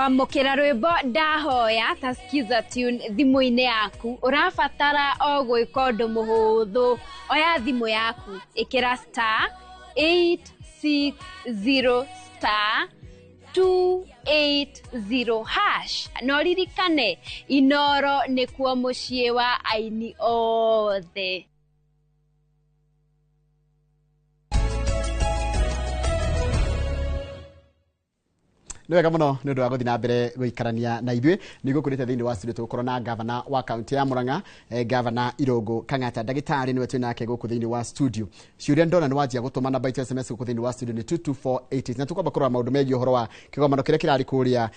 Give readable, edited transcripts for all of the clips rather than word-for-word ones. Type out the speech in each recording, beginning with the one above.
Kwamũkĩra rwĩmbo Ndahoya ta Skiza Tune thimũ-inĩ yaku, ũrabatara o gwĩka ũndũ mũhũthũ. Oya thimũ yaku, ĩkĩra star 860 star 280 hash, na ũririkane Inoro nĩkuo mũciĩ wa aini othe. Nĩ wega mũno nĩ ũndũ wa gũthiĩ na mbere gũikarania na ithuĩ. Nĩ gũkũrĩte thĩinĩ wa studio tũgũkorwo na gavana wa kaunti ya Murang'a, gavana Irũngũ Kang'ata, ndagĩtarĩ nĩwe twĩ nake gũkũ thĩinĩ wa studio. Ciũria ndona nĩ wanjia gũtũma namba itũ SMS gũkũ thĩinĩ wa studio nĩ 22488, na tũkwamba kũrora maũndũ megiĩ ũhoro wa kĩgomano kĩrĩa kĩrarĩ kũrĩa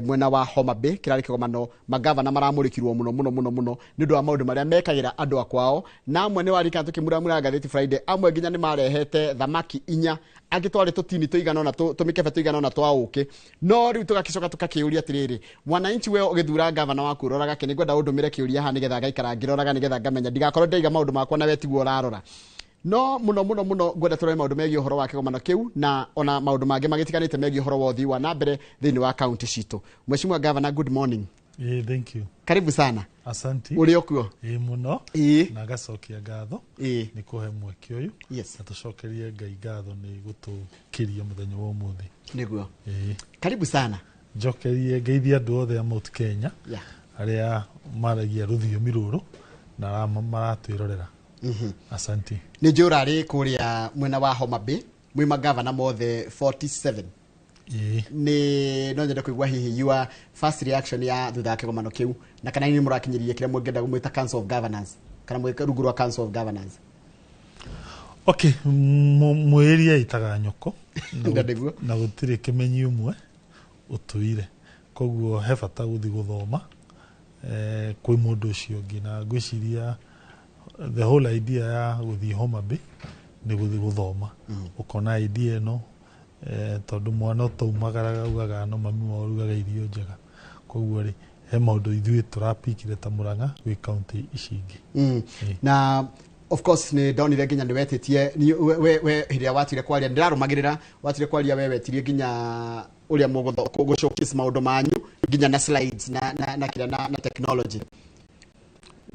mwena wa Homa Bay. Kĩrarĩ kĩgomano magavana maramũrĩkirwo mũno mũno mũno mũno nĩ ũndũ wa maũndũ marĩa mekagĩra andũ a kwao, na amwe nĩ warikana tũkĩmuramura ngathĩti Friday, amwe nginya nĩ marehete thamaki inya, angĩ twarĩ tũtini tũigana ũna, tũmĩkebe tũigana ũna twa ũkĩ. No rĩu tũgakĩcoka tũgakĩũria atĩrĩrĩ, mwananchi, we ũgĩthura gavana waku ũroraga kĩ? Nĩngwenda ũndũmĩre kĩũria haha nĩgetha ngaikara ngĩroraga, nĩgetha ngamenya ndigakorwo ndaiga maũndũ makwa na we tiguo ũrarora. No mũno mũno mũno ngwenda tũrore maũndũ megiĩ ũhoro wa kĩgomano kĩu na ona maũndũ mangĩ magĩtiganĩte megiĩ ũhoro wa ũthii wa na mbere thĩinĩ wa kaunti citũ. Mheshimiwa Governor, good morning. Thank you. Karibu sana. Asanti. Ũrĩ okuo? Ĩ mũno. Na ngacokia ngatho nĩ kũhe mweke ũyũ na tũcokerie Ngai ngatho nĩ gũtũkĩria mũthenya wa ũmũthĩ. Nĩguo. Karibu sana. Njokerie ngeithie andũ othe a Mount Kenya arĩa maragia rũthiomi rũrũ na maratwĩrorera. Asanti. Nĩ njũĩ ũrarĩ kũrĩa mwena wa Homa Bay mwĩ magavana mothe 47. Nĩ no nyende kũigua hihi your first reaction ya thutha wa kĩgomano kĩu, na kana nĩ mũrakinyĩria kĩrĩa mũngĩenda gwĩta Council of Governors, kana mwĩ rungu rwa Council of Governors. Okay, mwĩrĩ ĩtaga nyoko na Na nĩguo. Na gũtirĩ kĩmenyi ũmwe ũtũire, koguo he bata gũthiĩ gũthoma kwĩ mũndũ ũcio ũngĩ, na ngwĩciria the whole idea ya gũthiĩ Homa Bay nĩ gũthiĩ gũthoma, ũkona idea ĩno, tondũ mwana ũtaumagaraga augaga no mami wao ũrugaga irio njega. Koguo rĩ, he maũndũ ithuĩ tũrapikire ta Murang'a gwĩ kaunti ici ingĩ. Na of course nĩ ndonire nginya nĩ wetĩtie we hĩndĩ ĩrĩa watire kwaria, ndĩrarũmagĩrĩra watire kwaria, we wetirie nginya ũrĩa mũgũ showcase maũndũ manyu nginya na slides na kĩrĩa na technology.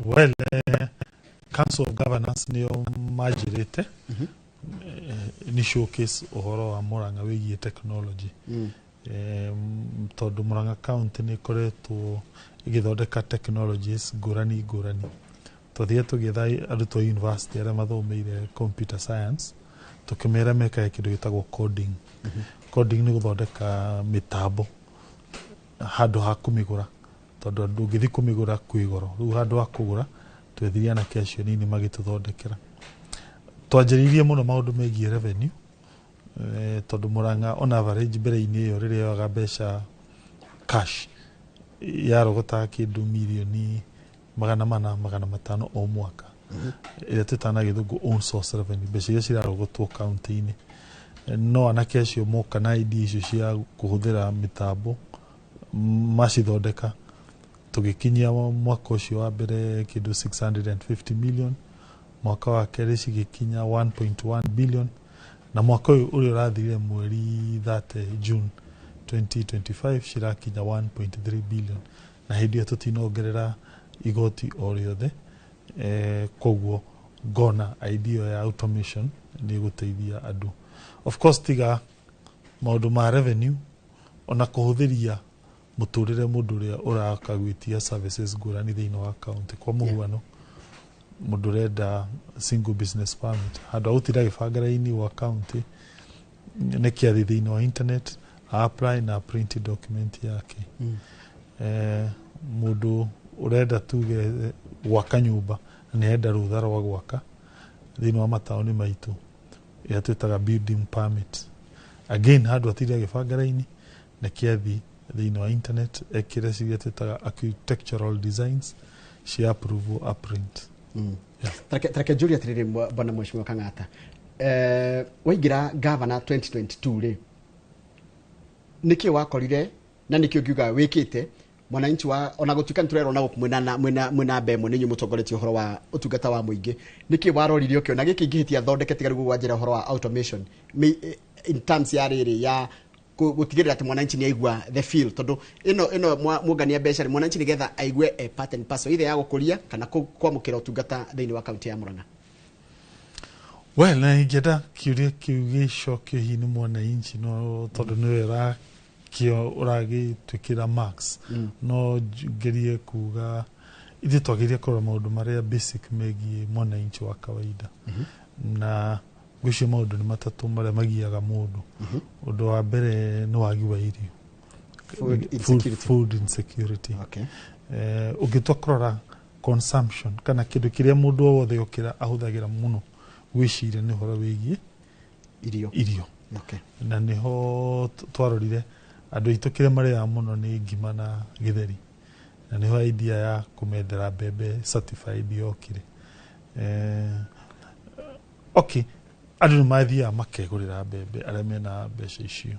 Well, Council of Governors nĩo manjĩrĩte ni showcase ũhoro wa Murang'a wĩgiĩ technology, tondũ Murang'a County nĩ ĩkoretwo ĩgĩthondeka technologies ngũrani ngũrani. Twathire tũgĩetha arutwo a university arĩa mathomeire computer science, tũkĩmera mekage kĩndũ gĩtagwo coding. Coding nĩ gũthondeka mĩtambo handũ ha kũmĩgũra, tondũ ndũngĩthiĩ kũmĩgũra kwĩ goro. Rĩu handũ ha kũgũra, twethirie anake acio nini magĩtũthondekera. Twanjĩrĩirie mũno maũndũ megiĩ revenue, tondũ Murang'a on average mbere-inĩ ĩyo rĩrĩa yoyaga mbeca cash yarogotaga kĩndũ mirioni 400, 500 o mwaka, ĩrĩa twĩtaga na gĩthũngũ own source revenue, mbeca iria cirarogotwo kaunti-inĩ. No anake acio moka na idea icio cia kũhũthĩra mĩtambo macithondeka, tũgĩkinyia mwaka ũcio wa mbere kĩndũ 650 million, mwaka wa kerĩ cigĩkinya 1.1 billion, na mwaka ũyũ ũrĩa ũrathirire mweri 30 June 2025 cirakinya 1.3 billion, na hĩndĩ ĩyo tũtinongerera igoti o rĩothe. Koguo ngona idea ya automation nĩ ĩgũteithia andũ. Of course, tiga maũndũ ma revenue, ona kũhũthĩria mũtũrĩre mũndũ ũrĩa ũraka gwĩtia services ngũrani thĩinĩ wa county. Kwa mũhuano, mũndũ ũrenda single business permit, handũ ha gũtinda agĩbanga raini gwa county, nĩ kĩathi thĩinĩ wa internet apply na print document yake. Mũndũ ũrenda tuge gwaka nyũmba na nĩ arenda rũtha rwa gwaka thĩinĩ wa mataũni maitũ, ĩrĩa twĩtaga building permit, again handũ atinde agĩbanga raini, nĩ kĩathi thĩinĩ wa internet ekĩre ciria twĩtaga architectural designs cia approve a print. Yeah. Tareke njũrie atĩrĩrĩ, bwana Mheshimiwa Kang'ata, waingĩra gavana 2022 rĩ, nĩkĩ wakorire na nĩkĩ ũngiuga wĩkĩte mwananchi wa, ona gũtuĩka nĩtũrerwo na gũkũ mwĩna mbe ĩmwe nĩ inyuĩ mũtongoretie ũhoro wa ũtungata wa mũingĩ, nĩkĩ warorire ũkĩona gĩkĩ ingĩhĩtia thondeke tiga rĩu gwanjĩra ũhoro wa automation in terms ya rĩrĩ ya Gũtigĩrĩra atĩ mwananchi nĩ aigua the feel, tondũ ĩno muongania mbeca rĩ, mwananchi nĩgetha aigue e part and parcel either ya gũkũria kana kwamũkĩra ũtungata thĩinĩ wa kaunti ya Murang'a. Well, na ingĩenda kĩũria kĩu gĩcokio hihi nĩ mwananchi, no tondũ nĩwe ũrakĩo ũragĩtwĩkĩra marks, no ngerie kuga ithuĩ twagĩrĩire kũrora maũndũ marĩa basic megiĩ mwananchi wa kawaida, na ngwĩciria maũndũ nĩ matatũ marĩa magiaga mũndũ. Ũndũ wa mbere nĩ wagi wa irio. Food insecurity. Food insecurity. Ũngĩtua kũrora consumption kana kĩndũ kĩrĩa mũndũ o wothe okĩra ahũthagĩra mũno gwĩciria nĩ ũhoro wĩgiĩ irio. Irio. Na nĩho twarorire andũ aitũ kĩrĩa marĩaga mũno nĩ ngima na gĩtheri, na nĩho idea ya kũmethera mbembe certified yokire. Okay, andũ nĩ mathiaga makegũrĩra mbembe arĩa mena mbeca icio,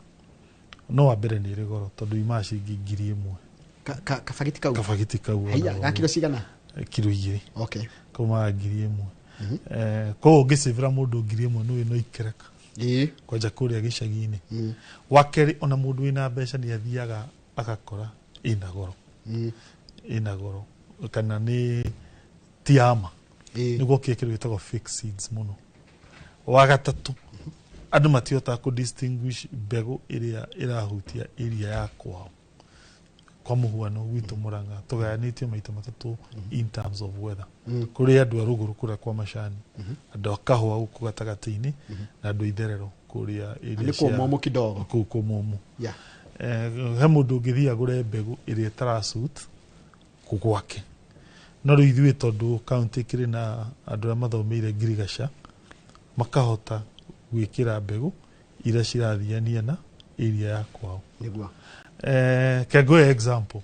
no wa mbere nĩ ĩrĩ goro tondũ imaga ciringi 1,000. Kabagiti kau? Kabagiti kau. Haiya, ga kiro cigana? Kiro 2. Kaumaga 1,000. Koguo ũngĩcĩvĩra mũndũ 1,000 nĩ no ikereka kwanja kũrĩa gĩcagi-inĩ. Wa kerĩ, ona mũndũ wĩna mbeca nĩ athiaga agakora ĩna goro, ĩna goro kana nĩ ti ya ma. Nĩguo kĩrĩa kĩndũ gĩtagwo fake seeds mũno. Wa gatatũ, andũ matihotaga kũ distinguish mbegũ ĩrĩa ĩrahutia area ya kwao. Kwa mũhuano, gwitũ Murang'a tũgayanĩtio maita matatũ in terms of weather. Kũrĩ andũ a rũgũrũ kũrĩa kwa macani, andũ a kahũa gũkũ gatagatĩ-inĩ, na andũ a itherero kũrĩa area Nĩ kũmũmũ kidogo. Kũu kũmũmũ. He mũndũ ũngĩthiĩ agũre mbegũ ĩrĩa ĩtarasuit gwake, no rĩu ithuĩ tondũ kaunti ĩkĩrĩ na andũ arĩa mathomeire ngirigaca, makahota gwĩkĩra mbegũ iria cirathiania na area ya kwao. Can go example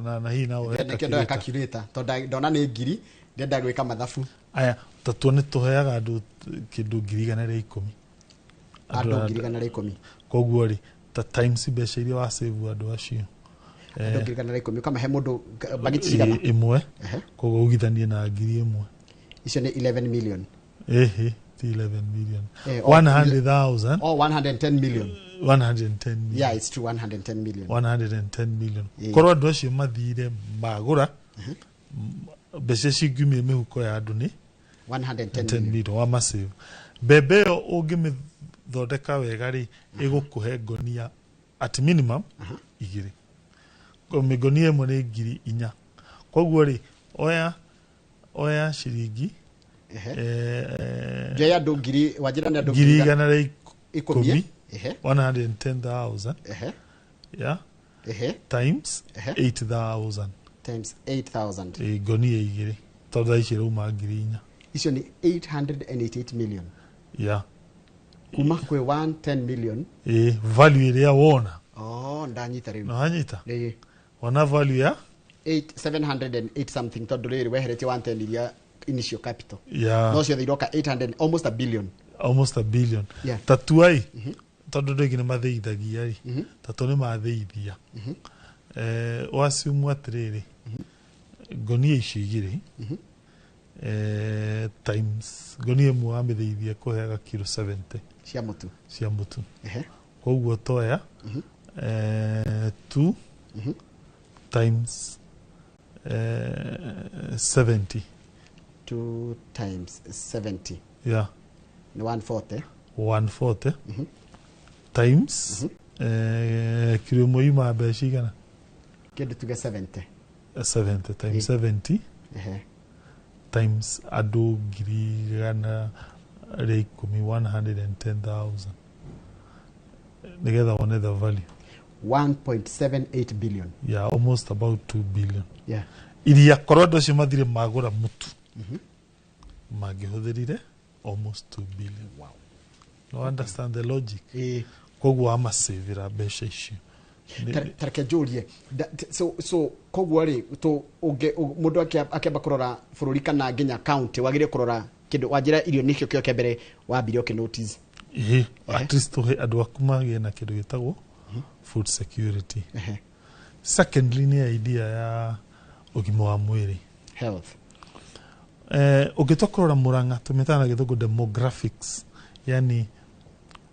na hihi nawe. Nĩkĩo ndoya calculator tondũ ndona nĩ ngiri, ndĩrenda gwĩka mathabu. Aya, tatuo nĩ tũheaga andũ kĩndũ 110,000. Andũ 110,000. Koguo rĩ, ta times mbeca iria wa save andũ acio. Andũ 110,000 ũkamahe mũndũ bagiti cigana? Ĩmwe. Koguo ugithanie na 1,000. Icio nĩ 11 million. Ĩhĩ, ti 11 million. Oh, 100,000. Oh, 110 million. 110 million. Yeah, it's true, 110 million. 110 million. Korwo andũ acio mathire magũra mbeca cingiumire mĩhuko ya andũ nĩ 110 10 million. Million wa masave. Mbembe ĩyo ũngĩmĩthondeka wega rĩ, ĩgũkũhe ngonia at minimum 2. Mĩgonia ĩmwe nĩ 4,000. Koguo rĩ, oya ciringi Njoya andũ ngiri, wanjĩra nĩ andũ ngiri igana rĩa ikũmi. ikũmi. 110,000, yeah, times 8,000. Times 8000. Ngonia 2, tondũ thaa ici ĩrauma 4,000. Icio nĩ 888 million. Kuma kwĩ 110 million. Ĩ, value ĩrĩa wona. Oh, ndanyita rĩu. Nĩwanyita? Ĩĩ. Wona value ya 8 708 something, tondũ rĩrĩ weheretie 110 iria initial capital, no ciothe iroka 800, almost a billion. Almost a billion. Tatua ĩ, tondũ andũ aingĩ nĩ mathĩithagia rĩ, tatu nĩ mathĩithia, waciumu atĩrĩrĩ, ngonia icio 2, times ngonia ĩmwe wamĩthĩithia kũheaga kiro 70 cia mũtu. Cia mũtu. Koguo toya 2 times 70. 2 times 70. Nĩ 140. 140 times kiro ĩmwe yumaga mbeca igana? Kĩndũ tuge 70. 70 times 70 times andũ 110,000, 110,000, nĩgetha wone the value. 1.78 billion. Yeah, almost about 2 billion. Iria korwo andũ acio mathire magũra mũtu mangĩhũthĩrire almost 2 billion. No understand the logic? Ĩĩ. Koguo wamacĩvĩra mbeca icio. Tareke njũrie. So koguo rĩ, mũndũ akĩamba kũrora bũrũri kana nginya county, wagĩrĩire kũrora kĩndũ wanjĩra irio nĩkĩo kĩo kĩa mbere wambire ũkĩ notice. Ĩĩ, at least tũhe andũ aku magĩe na kĩndũ gĩtagwo food security. Secondly, nĩ idea ya ũgima wa mwĩrĩ. Health. Ũngĩtua kũrora Mũrang'a, tũmĩtaga na gĩthũngũ demographics, yani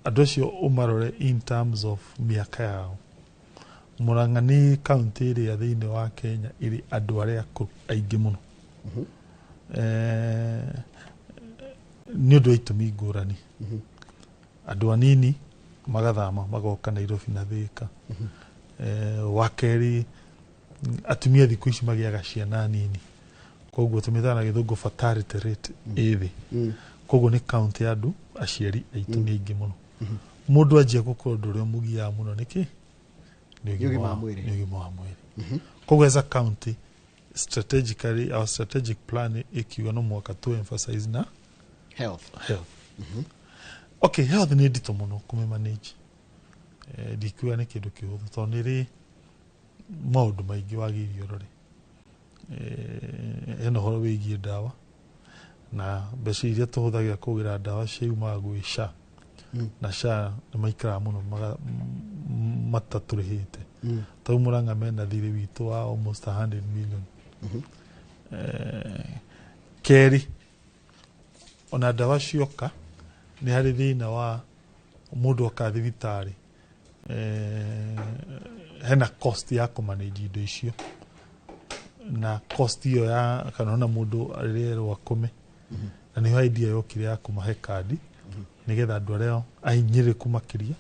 Andũ acio ũmarore in terms of mĩaka yao. Murang'a nĩ kaunti ĩrĩa thĩinĩ wa Kenya ĩrĩ andũ arĩa akũrũ aingĩ mũno. Nĩ ũndũ wa itũmi ngũrani. Andũ anini magathama magoka Nairobi na Thika. Wa kerĩ, atumia thikũ ici magĩaga ciana nini, koguo tũmĩtaga na Gĩthũngũ fertility rate ĩ thĩ. Koguo nĩ kaunti ya andũ aciari aitũ nĩ aingĩ mũno. Mũndũ anjia gũkũra, ũndũ ũrĩa ũmũgiaga mũno nĩ kĩ? Nĩ ũgima wa mwĩrĩ. Nĩ ũgima wa mwĩrĩ. Koguo as a county, strategically, our strategic plan ĩkiuga no mũhaka tu emphasize na health. Health. Okay, health nĩ nditũ mũno kũmĩ manage. Ndikuga nĩ kĩndũ kĩhũthũ tondũ nĩ rĩ maũndũ maingĩ wagĩrĩire ũrore. Hena ũhoro wĩgiĩ ndawa na mbeca iria tũhũthagĩra kũgĩra ndawa ciumaga gwĩ SHA, na SHA nĩ maikaraga mũno matatũrĩhĩte. Tarĩu Mũrang'a mena thirĩ witũ wa almost 100 million. Kerĩ, ona ndawa cioka nĩ harĩ thĩna wa mũndũ oka thibitarĩ, hena cost ya kũmanage indo icio, na cost ĩyo ya kana ona mũndũ rĩrĩa erwo akome, na nĩho idea yokire ya kũmahe kandi nĩgetha andũ arĩa ahinyĩrĩrĩku makĩria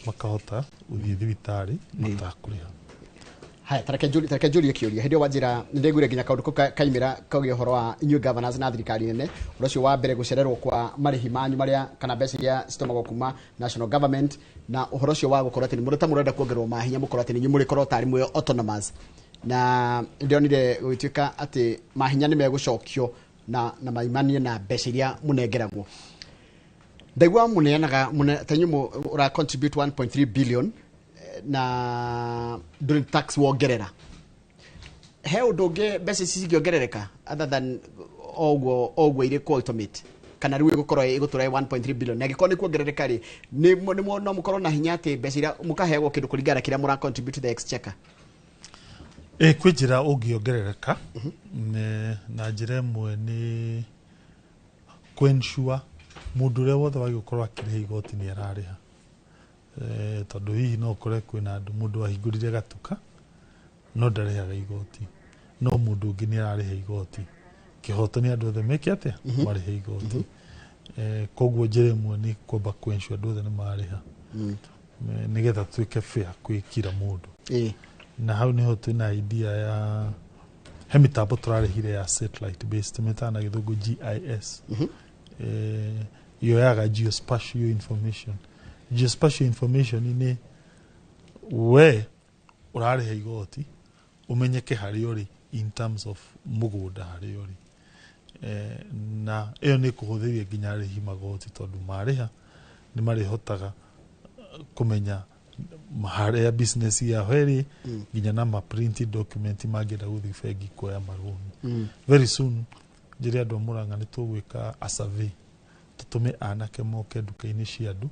makahota gũthiĩ thibitarĩ matakũrĩha. Haya, tareke njũrie kĩũria. Hĩndĩ ĩyo wanjĩra nĩndaiguire nginya kaũndũ kau kaimĩra kauge ũhoro wa inyuĩ governors na thirikari nene, ũndũ ũcio wa mbere gũcererwo kwa marĩhi manyu marĩa kana mbeca iria citũmagwo kuma national government, na ũhoro ũcio wa gũkorwo atĩ nĩ mũrĩ ta mũrenda kuongererwo mahinya, mũkorwo atĩ nĩ inyuĩ mũrĩkorwo tarĩ mwĩ autonomous, na ndĩronire gũgĩtuĩka atĩ mahinya nĩ megũcokio na maimanie na mbeca iria mũnengeragwo. Ndaigua mũneanaga ta inyuĩ ũra contribute 1.3 billion, na ndũrĩ tax wongerera. He ũndũ ũngĩ mbeca ici cingĩongerereka other than o ũguo irĩ kũ automate, kana rĩu ĩgũkorwo ĩgũtũra 1.3 billion? Na angĩkorwo nĩ kuongerereka rĩ, no mũkorwo na hinya atĩ mbeca iria mũkaheagwo kĩndũ kũringana na kĩrĩa mũra contribute to the exchequer? Ĩ, kwĩ njĩra ũngĩongerereka. Na njĩra ĩmwe nĩ kũ-ensure mũndũ ũrĩa wothe wagĩrĩirwo gũkorwo akĩrĩha igoti nĩ ararĩha. Tondũ hihi no ũkore kwĩna andũ, mũndũ ahingũrire gatuka no ndarĩhaga igoti, no mũndũ ũngĩ nĩ ararĩha igoti. Kĩhoto nĩ andũ othe meke atĩa? Marĩhe igoti. Koguo njĩra ĩmwe nĩ kwamba kũ-ensure andũ othe nĩ marĩha, nĩgetha tuĩke fair kwĩ kila mũndũ. Na hau niho twĩna idea ya he mĩtambo tũrarĩhire ya satellite based, tũmĩtaga na Gĩthũngũ GIS. Yoyaga geospatial information. Geospatial information nĩ we ũrarĩha igoti ũmenyeke harĩa ũrĩ in terms of mũgũnda harĩa ũrĩ. Na ĩyo nĩ ĩkũhũthĩria nginya arĩhi magoti, tondũ marĩha nĩ marĩhotaga kũmenya harĩa business yao ĩrĩ, nginya na ma printed document mangĩenda gũthiĩ bengi kuoya marũni. Very soon njĩre andũ a Mũrang'a nĩ tũgwĩka a survey, tũtũme anake moke nduka-inĩ cia andũ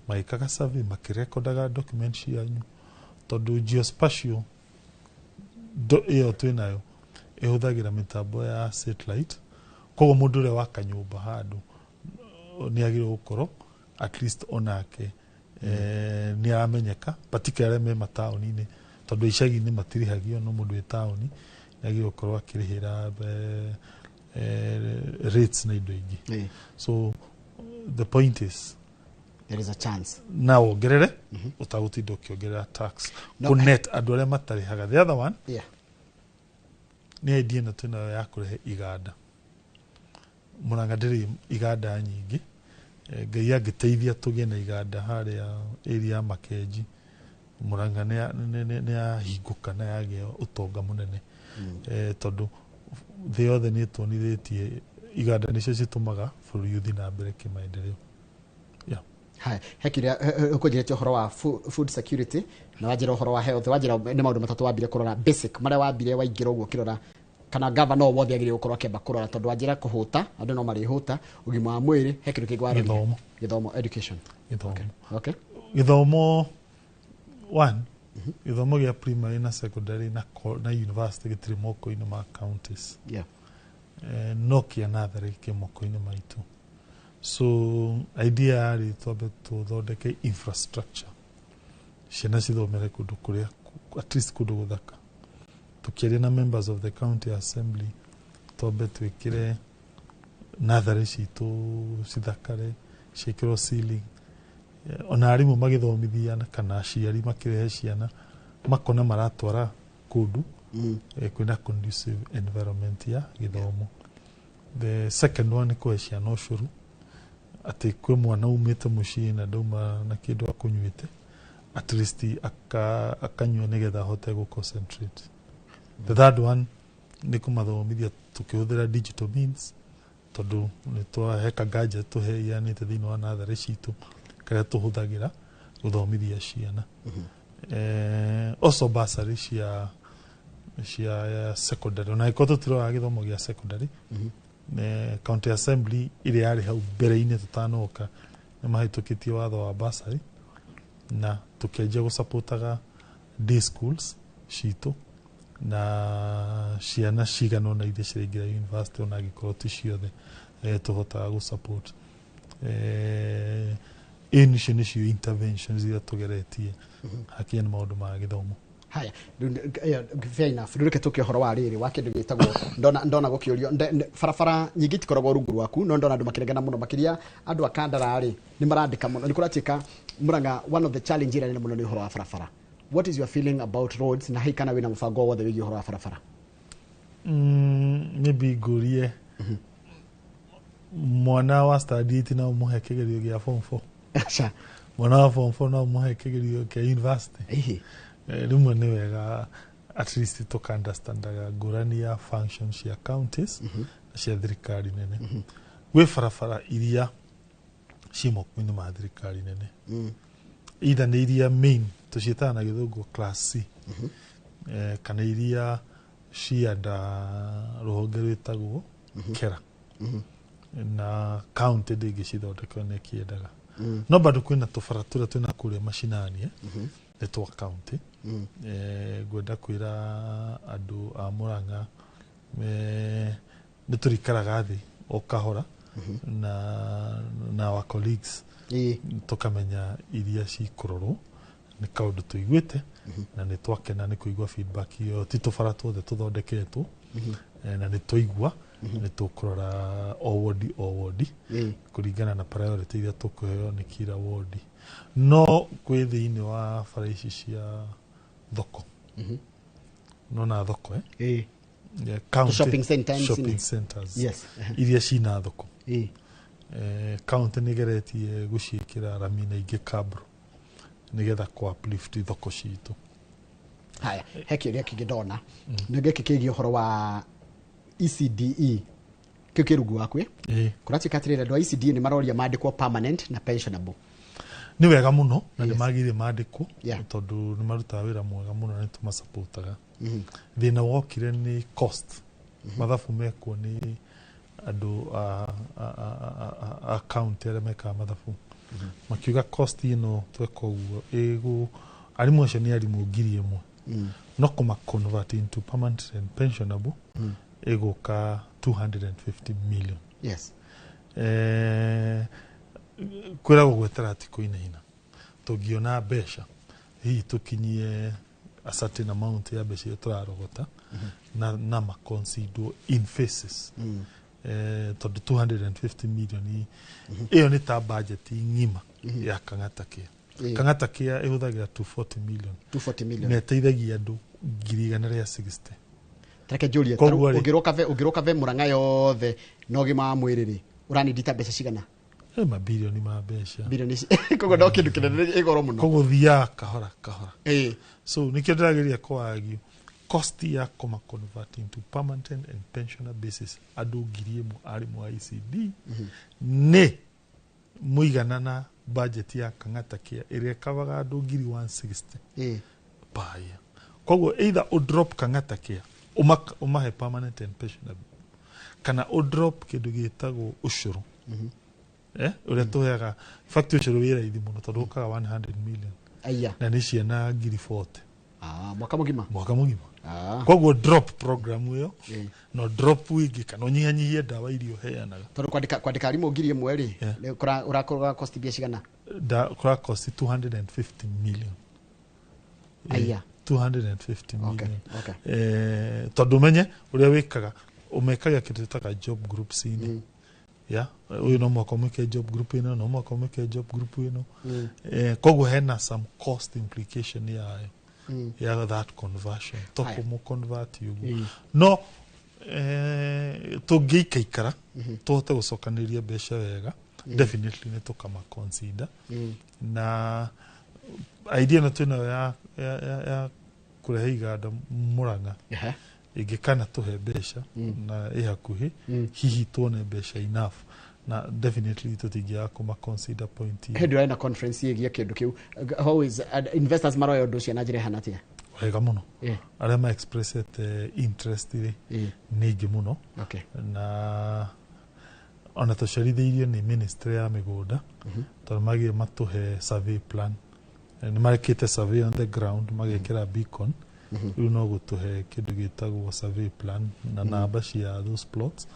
magĩkaga survey, makĩrekondaga document cianyu, tondũ geospatial ĩyo twĩnayo ĩhũthagĩra mĩtambo ya satellite. Koguo mũndũ ũrĩa waka nyũmba handũ nĩ agĩrĩirwo gũkorwo at least onake nĩ aramenyeka, particularly arĩa me mataũni-inĩ, tondũ icagi-inĩ matirĩhagio, no mũndũ wĩ taũni nĩ agĩrĩirwo gũkorwo akĩrĩhĩra rates na indo ingĩ. So the point is there is a chance na wongerere ũtagũtinda ũkĩongerera tax No, kũnet andũ arĩa matarĩhaga. The other one nĩ idea ĩno twĩnayo ya kũrehe iganda. Mũrang'a ndĩrĩ iganda nyingĩ. Ngai angĩteithia tũgĩe na iganda harĩa area ya Makenji, Mũrang'a nĩ yahingũka na yagĩa ũtonga mũnene. Tondũ thĩ yothe nĩ ĩtuonithĩtie iganda nĩcio citũmaga bũrũri ũthiĩ na mbere kĩmaendeleo. Yeah. Haya, he kĩrĩa ũkũnjĩrĩte ũhoro wa food security, na wanjĩra ũhoro wa health, wanjĩra nĩ maũndũ matatũ wambire kũrora, basic marĩa wambire waingĩra ũguo ũkĩrora kana gavana o wothe agĩrĩirwo gũkorwo akĩamba kũrora, tondũ wanjĩra kũhũta, andũ no marĩhũta, ũgima wa mwĩrĩ, he kĩndũ kĩngĩ warorire? Gĩthomo. Gĩthomo, education. Gĩthomo. Okay. Gĩthomo one, gĩthomo gĩa primary na secondary na university gĩtirĩ moko-inĩ ma counties. No kĩa natharĩ kĩ moko-inĩ maitũ. So idea yarĩ twambe tũthondeke infrastructure, ciana cithomere kũndũ kũrĩa at least kũndũ gũthaka. Tũkĩaria na members of the county assembly, twambe twĩkĩre natharĩ citũ cithakare, ciĩkĩrwo ceiling. Ona arimũ magĩthomithia kana aciari makĩrehe ciana makona maratwara kũndũ kwĩna conducive environment ya gĩthomo. The second one nĩ kũhe ciana ũcũrũ, atĩ kwĩ mwana umĩte mũciĩ na ndauma na kĩndũ akũnyuĩte, at least akanyua nĩgetha ahote gũ concentrate. The third one nĩ kũmathomithia tũkĩhũthĩra digital means, tondũ nĩ twaheka gadget tũheanĩte thĩinĩ wa natharĩ citũ karĩa tũhũthagĩra gũthomithia ciana. Also bursary cia secondary, ona angĩkorwo tũtiroraga gĩthomo gĩa secondary. County assembly ĩrĩa yarĩ hau mbere-inĩ tũtanoka nĩ mahĩtũkĩtie watho wa bursary, na tũkĩanjia gũsupportaga day schools citũ na ciana cigana ũna iria ciraingĩra university, ona angĩkorwo ti ciothe tũhotaga gũsupport. Ĩĩ, icio nĩcio interventions iria tũgeretie hakinya nĩ maũndũ ma gĩthomo. Haya, fair enough. Rĩu reke tũke ũhoro wa rĩrĩ wa kĩndũ gĩtagwo ndona gũkĩũrio barabara nyingĩ itikoragwo rungu rwaku, no ndona andũ makĩregana mũno, makĩria andũ a Kandara rĩ, nĩ marandĩka mũno nĩ kũratuĩka Murang'a one of the challenge ĩrĩa nene mũno nĩ ũhoro wa barabara. What is your feeling about roads, na hihi kana wĩna mũbango wothe wĩgiĩ ũhoro wa barabara? Maybe ngũrie, mwana wa standard 8 no ũmũhe kĩgerio gĩa form 4? Aca. Mwana wa form 4 no ũmũhe kĩgerio kĩa university? Ihi. Rĩmwe nĩ wega at least tũka understandaga ngũrani ya function cia counties na cia thirikari nene. Gwĩ barabara iria ciĩ moko-inĩ ma thirikari nene, either nĩ iria main tũciĩtaga na gĩthũngũ class C, kana iria cianda rũhonge rwĩtagwo KERA, na county ndĩngĩcithondeka nĩ ĩkĩendaga. No bado kwĩna tũbara tũrĩa twĩna kũrĩa macinani, nĩ twa county. Ngwenda kwĩra andũ a Murang'a, nĩ tũrikaraga thĩ o kahora na our colleagues, tũkamenya iria cikũrorwo. Nĩ kaũndũ tũiguĩte na nĩ twakena nĩ kũigua feedback ĩyo. Ti tũbara tuothe tũthondeketwo. Na nĩ twaigua, nĩ tũkũrora o wodi o wodi kũringana na priority iria tũkũheo nĩ kira wodi. No kwĩ thĩinĩ wa bara ici cia thoko, nona thoko, yeah, county, shopping centers. Shopping centers iria cina thoko, county nĩ ĩgeretie gũciĩkĩra rami na ingĩ cabro nĩgetha kũ uplift thoko citũ. Haya, he kĩũria kĩngĩ ndona nĩ gĩkĩ kĩgiĩ ũhoro wa ECDE, kĩu kĩ rungu waku, ĩ? Ĩĩ. Kũratuĩka atĩrĩrĩ, andũ a ECDE nĩ maroria mandĩkwo permanent na pensionable. Nĩ wega mũno na nĩ magĩrĩire mandĩkwo, tondũ nĩ marutaga wĩra mwega mũno na nĩ tũmasupportaga. Thĩna wokire nĩ cost. Mathabu mekwo nĩ andũ a county arĩa mekaga mathabu, makiuga cost ĩno tweka ũguo ĩgũ arimũ acio nĩ arimũ 1,000, no kũma convert into permanent and pensionable ĩgũka 250 million. Kwĩragwo gwetera ti kũinaina. Tũngĩona mbeca hihi tũkinyie a certain amount ya mbeca iria tũrarogota na maconsiderwo in phases, tondũ 250 million ĩyo nĩ ta budget ng'ima ya Kang'ata Care. Kang'ata Care ĩhũthagĩra 240 million 240 million. Na ĩteithagia andũ 160,000. Reke njũrie. Koguo rĩ- Ũngĩrwo kave Murang'a yothe na ũgima wa mwĩrĩ rĩ, ũranindita mbeca cigana? Ĩ mabirioni ma mbeca. Bilioni ici, koguo no kĩndũ kĩnene, ĩ goro mũno. Koguo thiaga kahora kahora. So nikĩo ndĩrageria kũargue, cost ya kũma convert into permanent and pensioner basis andũ 1,000 arimũ a ECD nĩ mũigana na budget ya Kang'ata Care ĩrĩa ĩkavaga andũ 160,000 per year. Koguo either ũdrop Kang'ata Care ũmahe permanent and pensioner, kana ũdrop kĩndũ gĩtagwo ũcũrũ, ũrĩa tũheaga. In fact, ũcũrũ wĩ raithi mũno tondũ ũkaga 100 million Aya. na nĩ ciana 40,000. Mwaka mũgima. Mwaka mũgima. Koguo drop program ĩyo, no drop wĩngĩ kana ũnyihanyihie ndawa iria ũheanaga. Tondũ kwandĩka arimũ 1,000 rĩ, ũrakora cost mbia cigana? Kũra cost 250 million. Aya. 250 million. Tondũ ũmenye ũrĩa wĩkaga, ũmekaga kĩndũ twĩtaga job groups inĩ. Yeah, ũyũ no mũhaka ũmwĩke job group ĩno, no mũhaka ũmwĩke job group ĩno. Koguo hena some cost implication yayo, ya that conversion. To kũmũ convert ũguo. No tũngĩikaikara tũhote gũcokanĩrĩria mbeca wega, definitely nĩ tũkama consider. Na idea ĩno twĩnayo ya kũrehe iganda Murang'a, ĩngĩkana tũhe mbeca na ĩ hakuhĩ, hihi tuone mbeca enough, na definitely tũtingĩaga kũma consider point ĩyo. Hĩndĩ ĩrĩa na conference ĩgiĩ kĩndũ kĩu, how is investors maroya ũndũ ũcio na njĩra ĩhana atĩa? Wega mũno. Arĩa ma expressete interest rĩ, nĩ aingĩ mũno. Na ona tũcerithĩirio nĩ ministry ya mĩgũnda, tondũ magire matũhe survey plan. Nĩ marekĩte survey on the ground, magekĩra beacon, rĩu no gũtũhe kĩndũ gĩtagwo survey plan na namba cia those plots,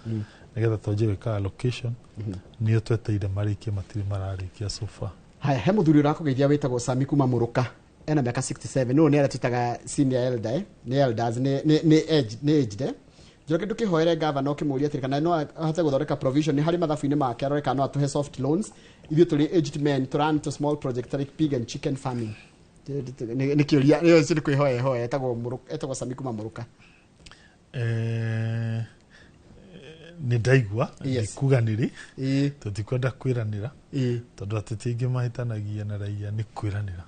nĩgetha twanjie gwĩka allocation. Nĩyo tweteire marĩkie, matirĩ mararĩkia so far. Haya, he mũthuri ũrakũgeithia wĩtagwo Sami kuma Mũrũka, ena mĩaka 67. Nũ nĩ arĩa twĩtaga senior elder, nĩ elders, nĩ aged. Njoroge, ndũkĩhoere gavana ũkĩmũria atĩrĩ kana no ahote gũthondeka provision harĩ mathabu-inĩ make, arore kana no atũhe soft loans ithuĩ tũrĩ aged men to run to small project like pig and chicken farming. Nĩ kĩũria nĩ ũcio, nĩ kwĩhoya hoya. Etagwo Sami kuma Mũrũka. Nĩ ndaigua kuga nĩrĩ tũtikwenda kwĩranĩra, tondũ ateti aingĩ mahĩtanagia na raia nĩ kwĩranĩra.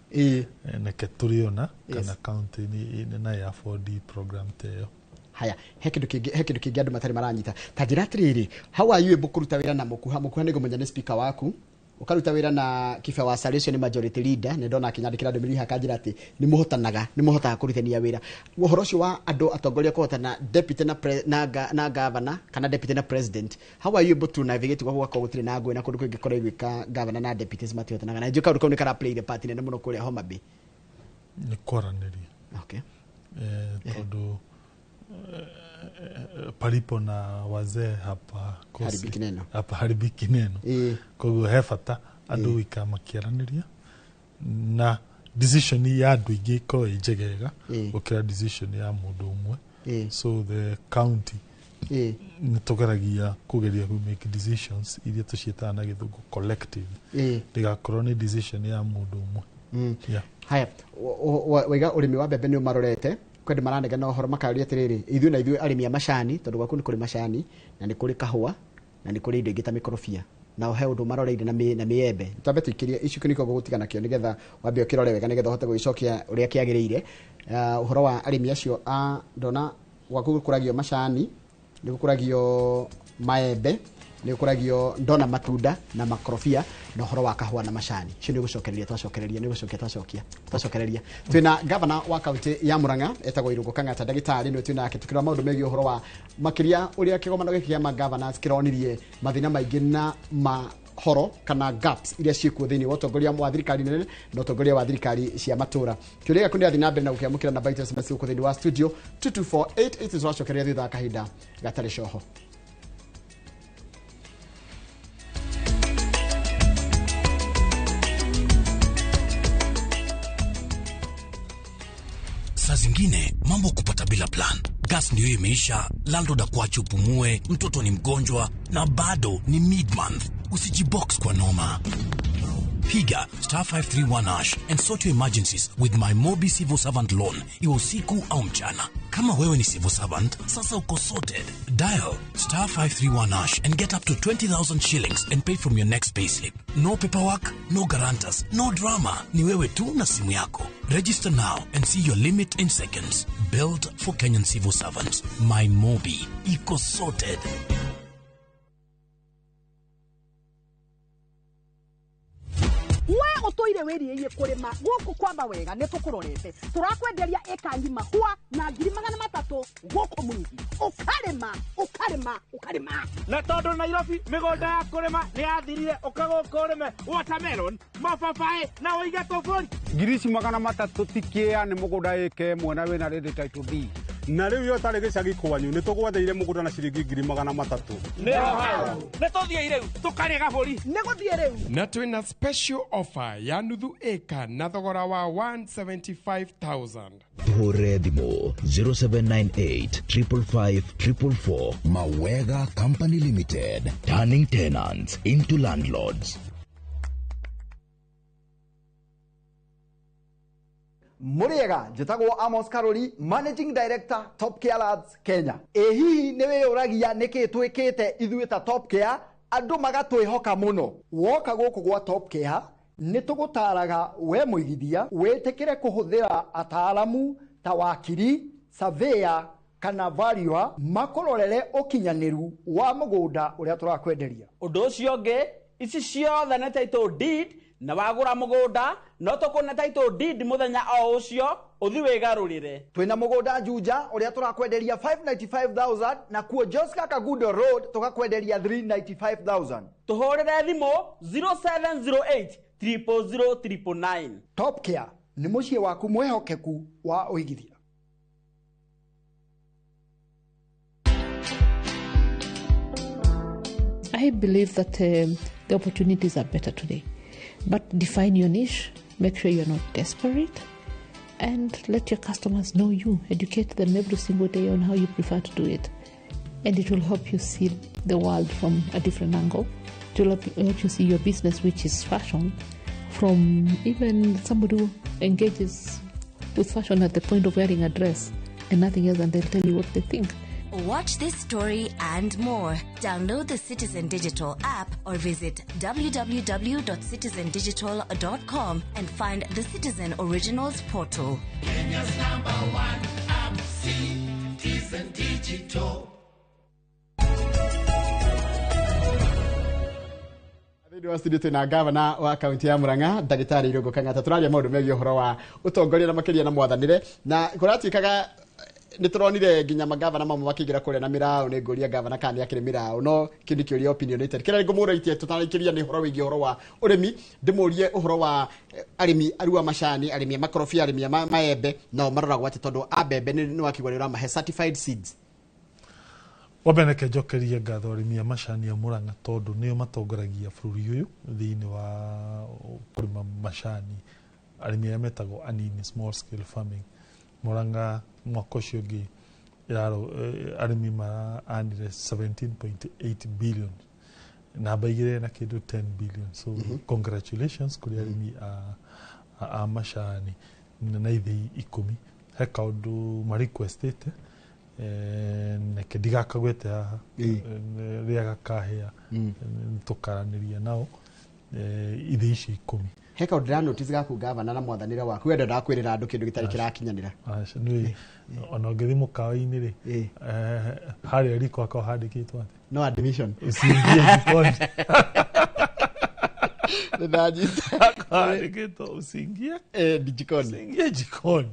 Neke tũrĩona kana county nĩ na afford program ta ĩyo. Haya, he kĩndũ kĩngĩ andũ matarĩ maranyita. Ta njĩra atĩrĩrĩ, how are you able kũruta wĩra na Mũkuha? Mũkuha nĩ ngũmenya nĩ speaker waku, ũkaruta wĩra na Kibe wa Salesio, nĩ majority leader. Nĩ ndona akĩnyandĩkĩra ndũmĩrĩri akanjĩra atĩ nĩ mũhotanaga, nĩ mũhotaga kũrutithania wĩra. Ũhoro ũcio wa andũ atongoria kũhotana, deputy na governor kana deputy na president, how are you able to navigate gwaku gwakorwo gũtirĩ na ngũĩ na kũndũ kũngĩ korwo igwĩka governor na deputies matihotanaga? Na njũĩ kaũndũ kau nĩ kara play the part nene mũno kũrĩa Homa Bay. Nĩ kwaranĩria. Tondũ palipo na wazee hapa kosi, haribiki neno. Hapa haribiki neno. Koguo he bata andũ gũikara makĩaranĩria, na decision ya andũ aingĩ ĩkorwo ĩ njegega gũkĩra decision ya mũndũ ũmwe. So the county nĩ tũgeragia kũgeria ku make decisions iria tũciĩtaga na gĩthũngũ collective, ndĩgakorwo nĩ decision ya mũndũ ũmwe. Haya, waiga ũrĩmi wa mbembe nĩ ũmarorete kwendĩ maranegena ũhoro makaria atĩrĩrĩ, ithuĩ na ithuĩ arĩmi a macani, tondũ gwaku nĩ kũrĩ macani na nĩ kũrĩ kahũa na nĩ kũrĩ indo ingĩ ta mĩkorobia, na he ũndũ maroreire na mĩembe. Twambe tũikĩrie ici kĩniko gũgũtiga nakĩo nĩgetha wambe ũkĩrore wega nĩgetha ũhote gũgĩcokia ũrĩa kĩagĩrĩire. Ũhoro wa arĩmi acio a ndona gwaku gũkũragio macani, nĩ gũkũragio maembe, nĩ gũkũragio ndona matunda na makorobia, na ũhoro wa kahũa na macani. Icio nĩ gũcokereria twacokereria, nĩ gũcokia twacokia twacokereria. Twĩna governor wa kaunti ya Murang'a etagwo Irũngũ Kang'ata, ndagĩtarĩ, nĩwe twĩna nake tũkĩrora maũndũ megiĩ ũhoro wa makĩria ũrĩa kĩgomano gĩkĩ kĩa ma-governors kĩronirie mathĩna maingĩ na mahoro kana gaps iria ciĩkuo thĩinĩ wa ũtongoria wa thirikari nene na ũtongoria wa thirikari cia matũra. Kĩũria gĩaku nĩ athiĩ na mbere na gũkĩamũkĩra namba itũ SMS gũkũ thĩinĩ wa studio 22488. Tũracokereria thutha wa kahinda gatarĩ coho. Saa zingine mambo kupata bila plan. Gas ndio imeisha, landlord akuache upumue, mtoto ni mgonjwa na bado ni mid-month. Usijibox kwa noma. Piga star 531 hash and sort your emergencies with my Mobi Civil Servant Loan, iwe usiku au mchana. Kama wewe ni civil servant, sasa uko sorted. Dial star 531 hash and get up to 20,000 shillings and pay from your next payslip. No paperwork, no guarantors, no drama. Ni wewe tu na simu yako. Register now and see your limit in seconds. Built for Kenyan civil servants. My Mobi. Iko sorted. We Ũtũire wĩrirĩirie kũrĩma gũkũ kwa Mawega nĩ tũkũrorete. Tũrakwenderia ĩka ng'ima hwa na 300,000 gũkũ Mwingi. Ũkarĩma, ũkarĩma, ũkarĩma. Na tondũ Nairobi mĩgũnda ya kũrĩma nĩ yathirire, ũka gũkũ ũrĩme watermelon, mababaĩ na ũige tũbũri. 300,000 ti kĩa nĩ mũgũnda ĩka ĩmwe na wĩna ready title deed. Na rĩu yo ũtarĩ gĩcagi kwanyu nĩ tũgwetheire mũgũnda na ciringi 300,000. Nĩho hau. Nĩ tũthiĩ rĩu tũkarĩe gabũri. Nĩ gũthiĩ rĩu. Na twĩna special offer ya nuthu ĩka na thogora wa 175,000. Tuhũrĩre thimũ 0798 555 444. Mawega Company Limited, turning tenants into landlords. Mũrĩega, njĩtagwo Amos Karori, Managing Director, Top Care Labs Kenya. Ĩ hihi nĩ wĩyũragia nĩkĩ twĩkĩte ithuĩ ta Top Care andũ magatwĩhoka mũno? Woka gũkũ gwa Top Care nĩ tũgũtaraga we mũigithia wĩtĩkĩre kũhũthĩra ataaramu ta wakiri, surveyor kana valuer makũrorere ũkinyanĩru wa mũgũnda ũrĩa tũrakwenderia. Ũndũ ũcio ũngĩ, ici ciothe nĩ title deed, na wagũra mũgũnda no tũkũne title deed mũthenya o ũcio ũthi wĩgarũrĩre. Twĩna mũgũnda Juja ũrĩa tũrakwenderia 595,000 na kuo Joska Kagundo Road tũgakwenderia 395,000. Tũhũrĩre thimũ 0708 000 999. Top Care nĩ mũciĩ waku mwĩhokeku wa ũigithia. I believe that the opportunities are better today. But define your niche, make sure you're not desperate, and let your customers know you. Educate them every single day on how you prefer to do it. And it will help you see the world from a different angle. It will help you see your business, which is fashion, from even somebody who engages with fashion at the point of wearing a dress and nothing else, and they'll tell you what they think. Watch this story and more. Download the Citizen Digital app or visit www.citizendigital.com and find the Citizen Originals portal. Kenya's number one app, Citizen Digital. Thĩinĩ wa studio twĩna gavana wa kaunti ya Murang'a, ndagĩtarĩ Irũngũ Kang'ata. Tũraria maũndũ megiĩ ũhoro wa ũtongoria na makĩria na mwathanĩre, na kũratuĩkaga nĩ tũronire nginya magavana mamwe makĩingĩra kũrĩa na mĩraũ. Nĩ ngũria gavana kana nĩ akĩrĩ mĩraũ, no kĩu nĩ kĩũria opinionated. Kĩrĩa ngũmũrĩtie tũtarĩkĩria nĩ ũhoro wĩgiĩ ũhoro wa ũrĩmi, ndĩmũrie ũhoro wa arĩmi arua macani, arĩmi a makorobia, arĩmi a maembe, nao maroragwo atĩ tondũ a mbembe nĩ wakiuga nĩ ũramahe certified seeds. Wambere reke njokerie ngatho arĩmi a macani a Murang'a tondũ nĩo matongoragia bũrũri ũyũ thĩinĩ wa kũrĩma macani. Arĩmi arĩa metagwo anini, small scale farming. Murang'a mwaka ũcio ũngĩ arĩmi maraanire 17.8 billion, namba igĩrĩ na kĩndũ 10 billion. So congratulations kũrĩ arĩmi a macani na ithĩi 10. He kaũndũ marequestĩte, neke ndigakagwete haha, rĩrĩa gakahĩa tũkaranĩria nao ithĩi icio 10. He kaũndũ ndĩra notice gaku gavana na mwathanĩre waku, we ndendaga kwĩrĩra andũ kĩndũ gĩtarĩ kĩrakinyanĩra. Aca, nĩ ona ũngĩthiĩ mũkawa-inĩ rĩ, harĩa riko hakoragwo handĩkĩtwo atĩ no admission, usiingie jikoni. Nĩndanyita. Handĩkĩtwo usiingie jikoni, usiingie jikoni,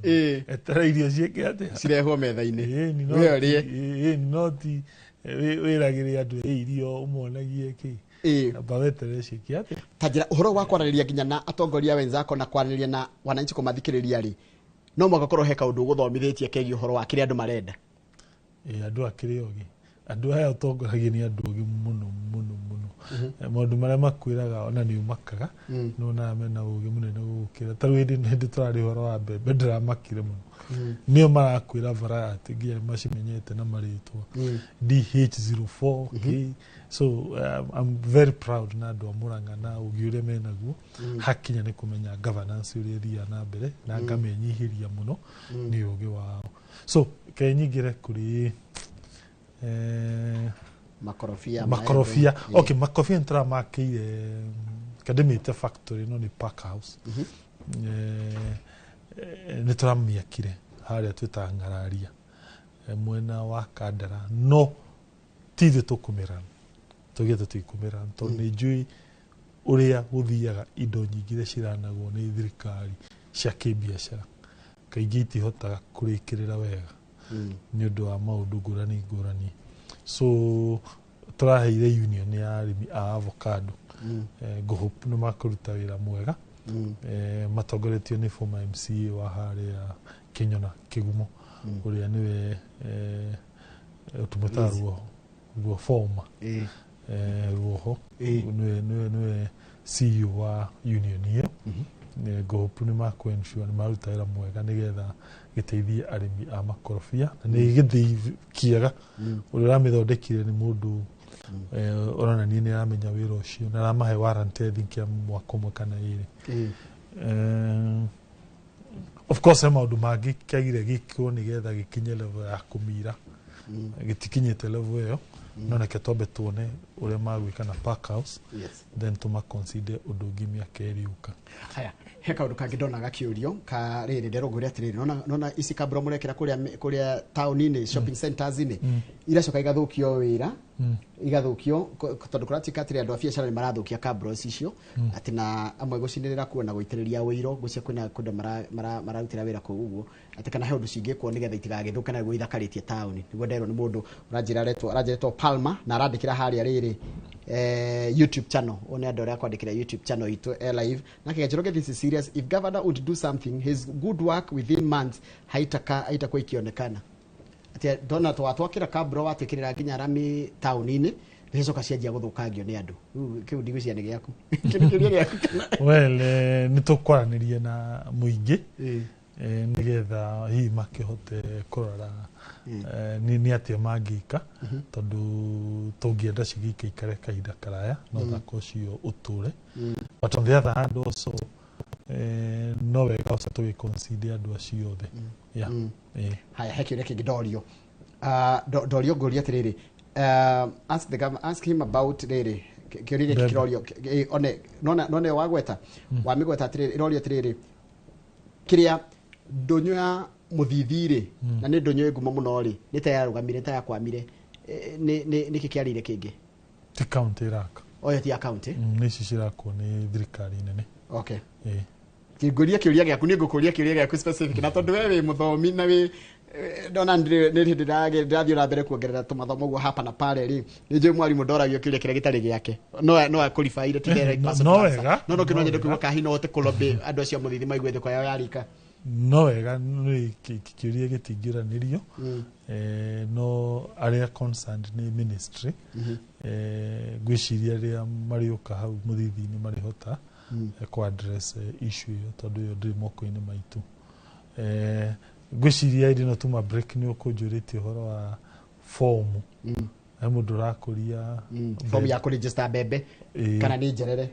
etera irio ciĩke atĩa, cirehwo metha-inĩ, we ũrĩe. Noti wĩragĩre andũ irio ũmonagie kĩ, amba weterere ciĩke atĩa. Ta njĩra ũhoro wa kwaranĩria nginya na atongoria wenzako na kwaranĩria na wananchi kũmathikĩrĩria rĩ, no mũhaka korwo he kaũndũ ũgũthomithĩtie kegiĩ ũhoro wa kĩrĩa andũ marenda. Andũ akĩrĩ ogĩ, andũ aya ũtongoragia nĩ andũ ogĩ mũno mũno mũno. Maũndũ marĩa makwĩraga ona nĩ ũmakaga, nĩ wonaga mena ũgĩ mũnene gũgũkĩra. Ta rĩu hĩndĩ tũrarĩ ũhoro wa mbembe ndĩramakire mũno, nĩo marakwĩra variety nginya nĩ macimenyete na marĩtwa DH04 K. So I'm very proud na andũ a Murang'a na ũgĩ ũrĩa menaguo hakinya nĩ kũmenya governance ũrĩa ĩthiaga na mbere, na ngamenyihĩria mũno nĩ ũgĩ wao. So kenyingĩre kũrĩ makorobia. Makorobia, okay, makorobia nĩ tũramakĩire kandĩmĩte factory no nĩ pack house. Nĩ tũramĩakire harĩa twĩtaga Ng'araria mwena wa Kandara, no ti ithuĩ tũkũmĩra, tũgĩte tũikũmĩra tondũ nĩ njũĩ Ũrĩa gũthiaga indo nyingĩ iria ciranagwo nĩ thirikari cia kĩbiacara kaingĩ itihotaga kũrĩkĩrĩra wega nĩ ũndũ wa maũndũ ngũrani ngũrani. So tũraheire union ya arĩmi a avocado. Ngũhope nĩ makũruta wĩra mwega. Matongoretio nĩ former MCA wa harĩa Kĩnyona Kĩgumo, ũrĩa nĩwe tũmwĩtaga Liz. Ruoho, Ruo former Ruoho nĩwe CEO wa union ĩyo. Ngũhope nĩ makũ-ensure nĩ maruta wĩra mwega nĩgetha gĩteithie arĩmi a makorobia, na nĩ gĩthĩi kĩega. Ũrĩa ũramĩthondekire nĩ mũndũ ũronania nĩ aramenya wĩra ũcio na aramahe warranty, I think, ya mwaka ũmwe kana 2. Of course he maũndũ mangĩ kĩagire gĩkwo nĩgetha gĩkinye level ya kũmira. Gĩtikinyĩte level ĩyo, no reke twambe tuone ũrĩa magwĩka na pack house, then tũmaconsider ũndũ ũngĩ mĩaka ĩrĩũka. Haya, he kaũndũ kangĩ ndona gakĩũrio ka rĩrĩ nderwo ngwĩre atĩrĩrĩ, nona ici kambura mũrekĩra kũrĩa taũni-inĩ, shopping centers-inĩ, iracoka igathũkio wĩra, igathũkio tondũ kũratuĩka atĩrĩ, andũ a biacara nĩ marathũkia cabros icio, atĩ na amwe gũcinĩrĩra kuo na gũitĩrĩria wĩiro ngũcia kwĩna kũndũ mararutĩra wĩra kũu ũguo, atĩ kana he ũndũ cingĩkwo nĩgetha itigagĩthũke na nĩguo ithakarĩtie taũni. Nĩguo nderwo nĩ mũndũ ũranjĩra aretwo Palma na arandĩkĩra harĩa rĩrĩ YouTube channel. One andũ arĩa kwandĩkĩra YouTube channel itũ e live nake Njoroge, this is serious. If governor would do something, his good work within months haitakuwa ikionekana. Atĩ ndona twakĩra kabro watwĩkĩrĩra nginya rami taũni-inĩ, nĩcicoka cianjia gũthũkangio nĩ andũ. Rĩu kĩu ndigwĩciria nĩ gĩaku. Kĩu nĩ kĩũria gĩaku kana? Well, nĩ tũkwaranĩria na mũingĩ nĩgetha hihi makĩhote kũrora nĩ atĩa mangĩka, tondũ tũngĩenda cigĩikaikare kahinda karaya no thaka ũcio ũtũre. But on the other hand also, no wega ũcio tũgĩconsider andũ acio othe. Yeah. Haya, he kĩũria kĩngĩ ndorio. Ndorio ngũria atĩrĩrĩ, ask the governor, ask him about rĩrĩ kĩũria gĩkĩ Mbembe. kĩrorio one nona wagweta wamĩgweta atĩrĩrĩ, ĩrorio atĩrĩrĩ, kĩrĩa ndũnyũ ya mũthithi rĩ, na nĩ ndũnyũ ĩ ngumo mũno rĩ, nĩ ta yarũgamire, nĩ ta yakwamire. Nĩkĩ kĩarĩire kĩngĩ? Ti county ĩraka. Oyo ti ya county? Nĩ ici cirakwo nĩ thirikari nene. Okay. Ngũria kĩũria gĩaku, nĩ ngũkũria kĩũria gĩaku specific, na tondũ we wĩ mũthomi na wĩ ndona nĩ hĩndĩ ndĩrathiĩ na mbere kuongerera tũmathomo ũguo hapa na pale rĩ, nĩ njũĩ mwarimũ ndoragio kĩũria kĩrĩa gĩtarĩ gĩake, no akũribaire ti the right person No to answer. wega, No kĩo no no nyende wega. kũigua kahi no ũhote kũlobby andũ acio a mũthithi maigue thĩko yao yarika. No wega, nĩ kĩũria gĩtingĩũranĩrio. No arĩa concerned nĩ ministry. Ngwĩciria rĩrĩa marĩũka hau mũthithi-inĩ marĩhota kũ address issue ĩyo, tondũ ĩyo ndĩrĩ moko-inĩ maitũ. Ngwĩciria ĩndĩ no tuma break nĩ ũkũnjũrĩtie ũhoro wa fomu. He mũndũ ũrakũria Fomu ya kũregister mbembe kana nĩ njerere.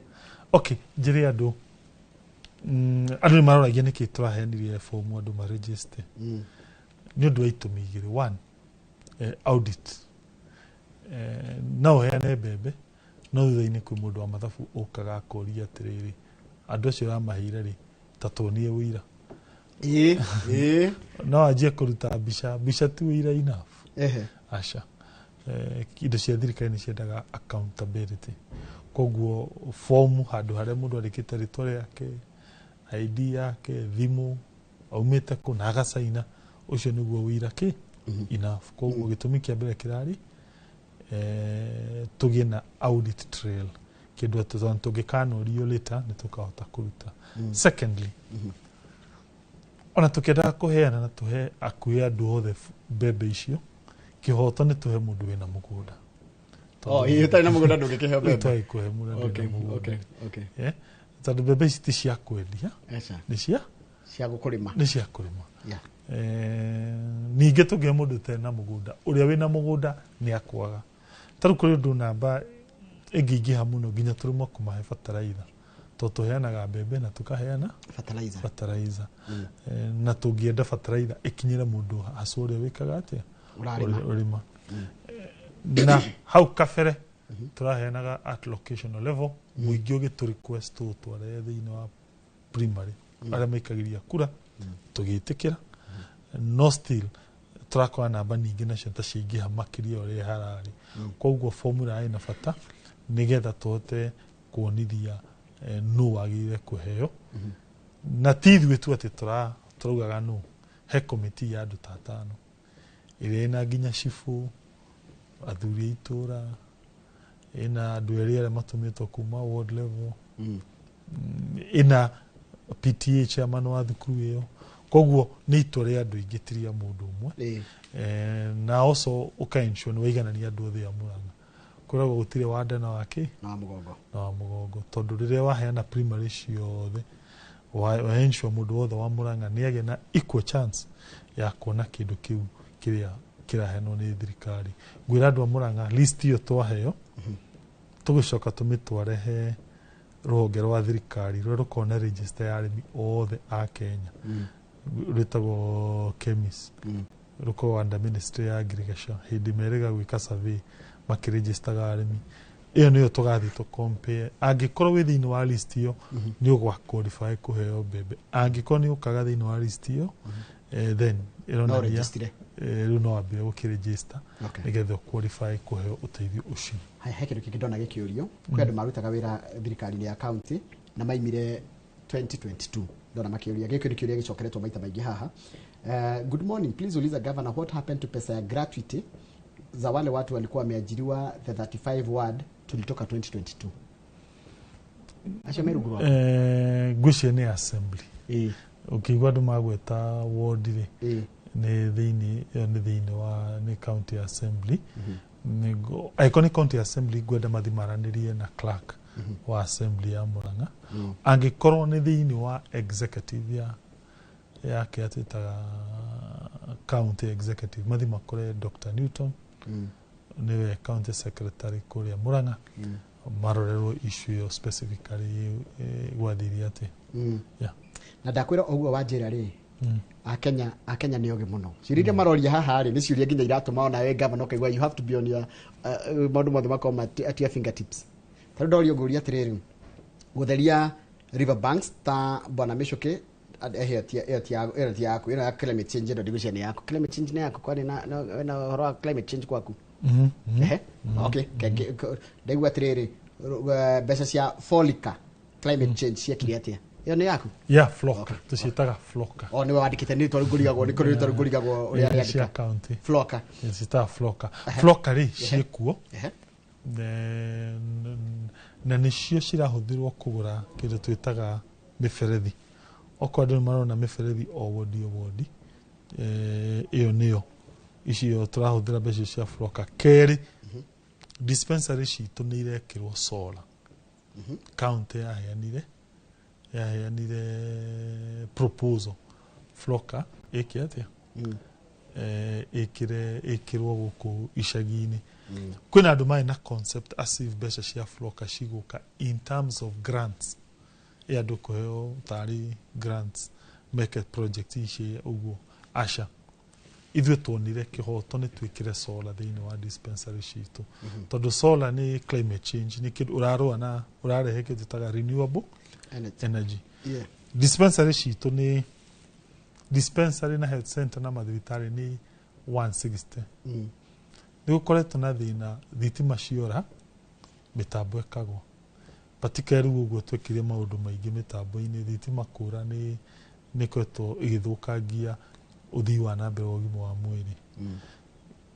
Okay, njĩre andũ, andũ nĩ maroragia nĩkĩ tũraheanire fomu andũ maregister. Nĩ ũndũ wa itũmi igĩrĩ. One, audit. No ũheane mbembe no thutha-inĩ kwĩ mũndũ wa mathabu ũkaga akoria atĩrĩrĩ, andũ acio ũramaheire rĩ, ta tuonie ũira. Ĩĩ, ĩĩ. No anjie kũruta mbica, mbica ti ũira enough. Aca. Indo cia thirikari nĩ ciendaga accountability, koguo fomu handũ harĩa mũndũ andĩkĩte rĩtwa rĩake, ID yake, thimũ, aumĩte kũ na agacaina, ũcio nĩguo ũira kĩ enough. Koguo gĩtũmi kĩa mbere kĩrarĩ tũgĩe na audit trail, kĩndũ atĩ tondũ tũngĩkanorio later nĩ tũkahota kũruta. Secondly, ona tũkĩendaga kũheana na tũhe akuĩ andũ othe mbembe icio, kĩhoto nĩ tũhe mũndũ wĩna mũgũnda. Oh, ĩĩ, ũtarĩ na mũgũnda ndũngĩkĩheo mbembe. Twagĩ kũhe mũndũ wĩna mũgũnda. Tondũ mbembe ici ti cia kwendia, Aca. nĩ cia cia gũkũrĩma. Nĩ cia kũrĩma. Ningĩ tũngĩhe mũndũ ũtarĩ na mũgũnda, ũrĩa wĩna mũgũnda nĩ akwaga. Tarĩu kũrĩ ũndũ namba ĩngĩingĩha mũno nginya tũremwo kũmahe bataraitha, tondũ tũheanaga mbembe na tũkaheana fertilizer. Fertilizer. Na tũngĩenda bataraitha ĩkinyĩre mũndũ hacwa ũrĩa wĩkaga atĩa? Ũrarĩma. Ũrĩa ũrĩma. Na hau kabere tũraheanaga at locational level, mũingĩ ũgĩtũ request tũũtware thĩinĩ wa primary arĩa maikagĩria kura, tũgĩtĩkĩra, no still tũrakora namba ningĩ nacio ta ciaingĩha makĩria ũrĩa hararĩ. Koguo formula ĩna bata nĩgetha tũhote Kuonithia nũ wagĩrĩire kũheo. Na ti ithuĩ tu atĩ tũraugaga nũ, he komiti ya andũ ta atano ĩrĩa ĩna nginya cibũ, athuri a itũra, ĩna andũ erĩ arĩa matũmĩtwo kuma ward level, ĩna PTA chairman wa thukuru ĩyo. Koguo nĩ itua rĩa andũ aingĩ, ti rĩa mũndũ ũmwe. Na also ũka ensure nĩ waiganania andũ othe a Murang'a. Kwĩragwo gũtirĩ wa nda na wa kĩ na wa mũgongo, na wa mũgongo, tondũ rĩrĩa waheana primary ciothe, wa ensure mũndũ wothe wa Murang'a nĩ agĩa na equal chance ya kuona kĩndũ kĩu kĩrĩa kĩraheanwo nĩ thirikari. Ngwĩra andũ a Murang'a, list ĩyo twaheo, tũgĩcoka tũmĩtware he rũhonge rwa thirikari rũrĩa rũkoragwo na register ya arĩmi othe a Kenya, rwĩtagwo KEMIS, rũkoragwo under Ministry ya Agriculture. Hĩndĩ merĩga gwĩka survey makĩregistaga arĩmi, ĩyo nĩyo tũgathiĩ tũ compare. Angĩkorwo wĩ thĩinĩ wa list ĩyo, nĩ ũgwa qualify kũheo mbembe. Angĩkorwo nĩ ũkaga thĩinĩ wa list ĩyo, then ĩronania registire. Rĩu no wambire gũkĩregister nĩgetha qualify kũheo ũteithio ũcio. Haya, he kĩndũ kĩngĩ ndona gĩkĩũrio. Kwĩ andũ marutaga wĩra thirikari-inĩ ya county na maimire 2022, ndona makĩũria. Gĩkĩ nĩ kĩũria gĩcokeretwo maita maingĩ haha. Good morning, please uliza governor what happened to pesa ya gratuity za wale watu walikuwa wameajiriwa the 35 ward tulitoka 2022. Acio me rungu rwaku. Ngwĩciria nĩ assembly. Ũkĩigua andũ magweta ward rĩ, nĩ thĩinĩ ĩyo, nĩ thĩinĩ wa nĩ county assembly. Angĩkorwo nĩ county assembly, ngwenda mathi maranĩrie na clerk wa assembly ya Murang'a. Angĩkorwo nĩ thĩinĩ wa executive ya kĩrĩa twĩtaga county executive, mathi makore Dr. Newton, nĩwe county secretary kũrĩa Murang'a, marorerwo issue ĩyo specifically, gwathire atĩ. Yeah. Na ndakwĩra ũguo wanjĩra rĩ, akenya nĩ ogĩ mũno. Ciũria iria maroria haha rĩ, nĩ ciũria nginya iratũma ona we governor ũkaigua you have to be on your maũndũ mothe makorwo at your fingertips. Ta rĩu ndorio ngũria atĩrĩrĩ, gũtheria river banks ta bwana Michuki, ĩyo ti yaku, ĩno ya climate change ĩno ndigwĩciria nĩ yaku. Climate change nĩ yaku, kwani na ũhoro wa climate change kwaku? Mhm. Ehe, okay. Ndaigua atĩrĩrĩ, mbeca cia folika climate change ciekire atĩa? Ĩyo nĩ yaku? Yeah, floka, tũciĩtaga floka. O nĩwe wandĩkĩte? Nĩ twarĩ ngũrigagwo, nĩ kũrĩ rĩtwa ngũrigagwo ũrĩa Ĩĩ, cia arĩandĩka. County. Floka. Ciĩtaga floka. Floka rĩ, ciĩkuo. Na nĩcio cirahũthĩrwo kũgũra kĩndũ twĩtaga mĩberethi. Okorwo andũ nĩ marona mĩberethi o wodi o wodi, ĩyo nĩyo icio tũrahũthĩra mbeca cia floka. Kerĩ, dispensary citũ nĩ irekĩrwo solar. County yaheanire proposal floka ĩke atĩa, ĩkĩre ĩkĩrwo gũkũ icagi-inĩ. Kwĩna andũ marĩ na concept as if mbeca cia floka cigũka in terms of grants, ĩ andũ kũheo tarĩ grants meke project ici ũguo. Aca, ithuĩ tuonire kĩhoto nĩ twĩkĩre solar thĩinĩ wa dispensary citũ, tondũ solar nĩ climate change, nĩ kĩndũ ũrarũa na ũrarehe kĩndũ twĩtaga renewable energy. Energy. Dispensary citũ nĩ dispensary na health center na mathibitarĩ nĩ 160. Nĩ gũkoretwo na thĩna, thitima ciora, mĩtambo ĩkagwa. Patika rĩu ũguo twekire maũndũ maingĩ mĩtambo-inĩ, thitima kũra nĩ ĩkoretwo ĩgĩthũkangia ũthii wa na mbere wa ũgima wa mwĩrĩ.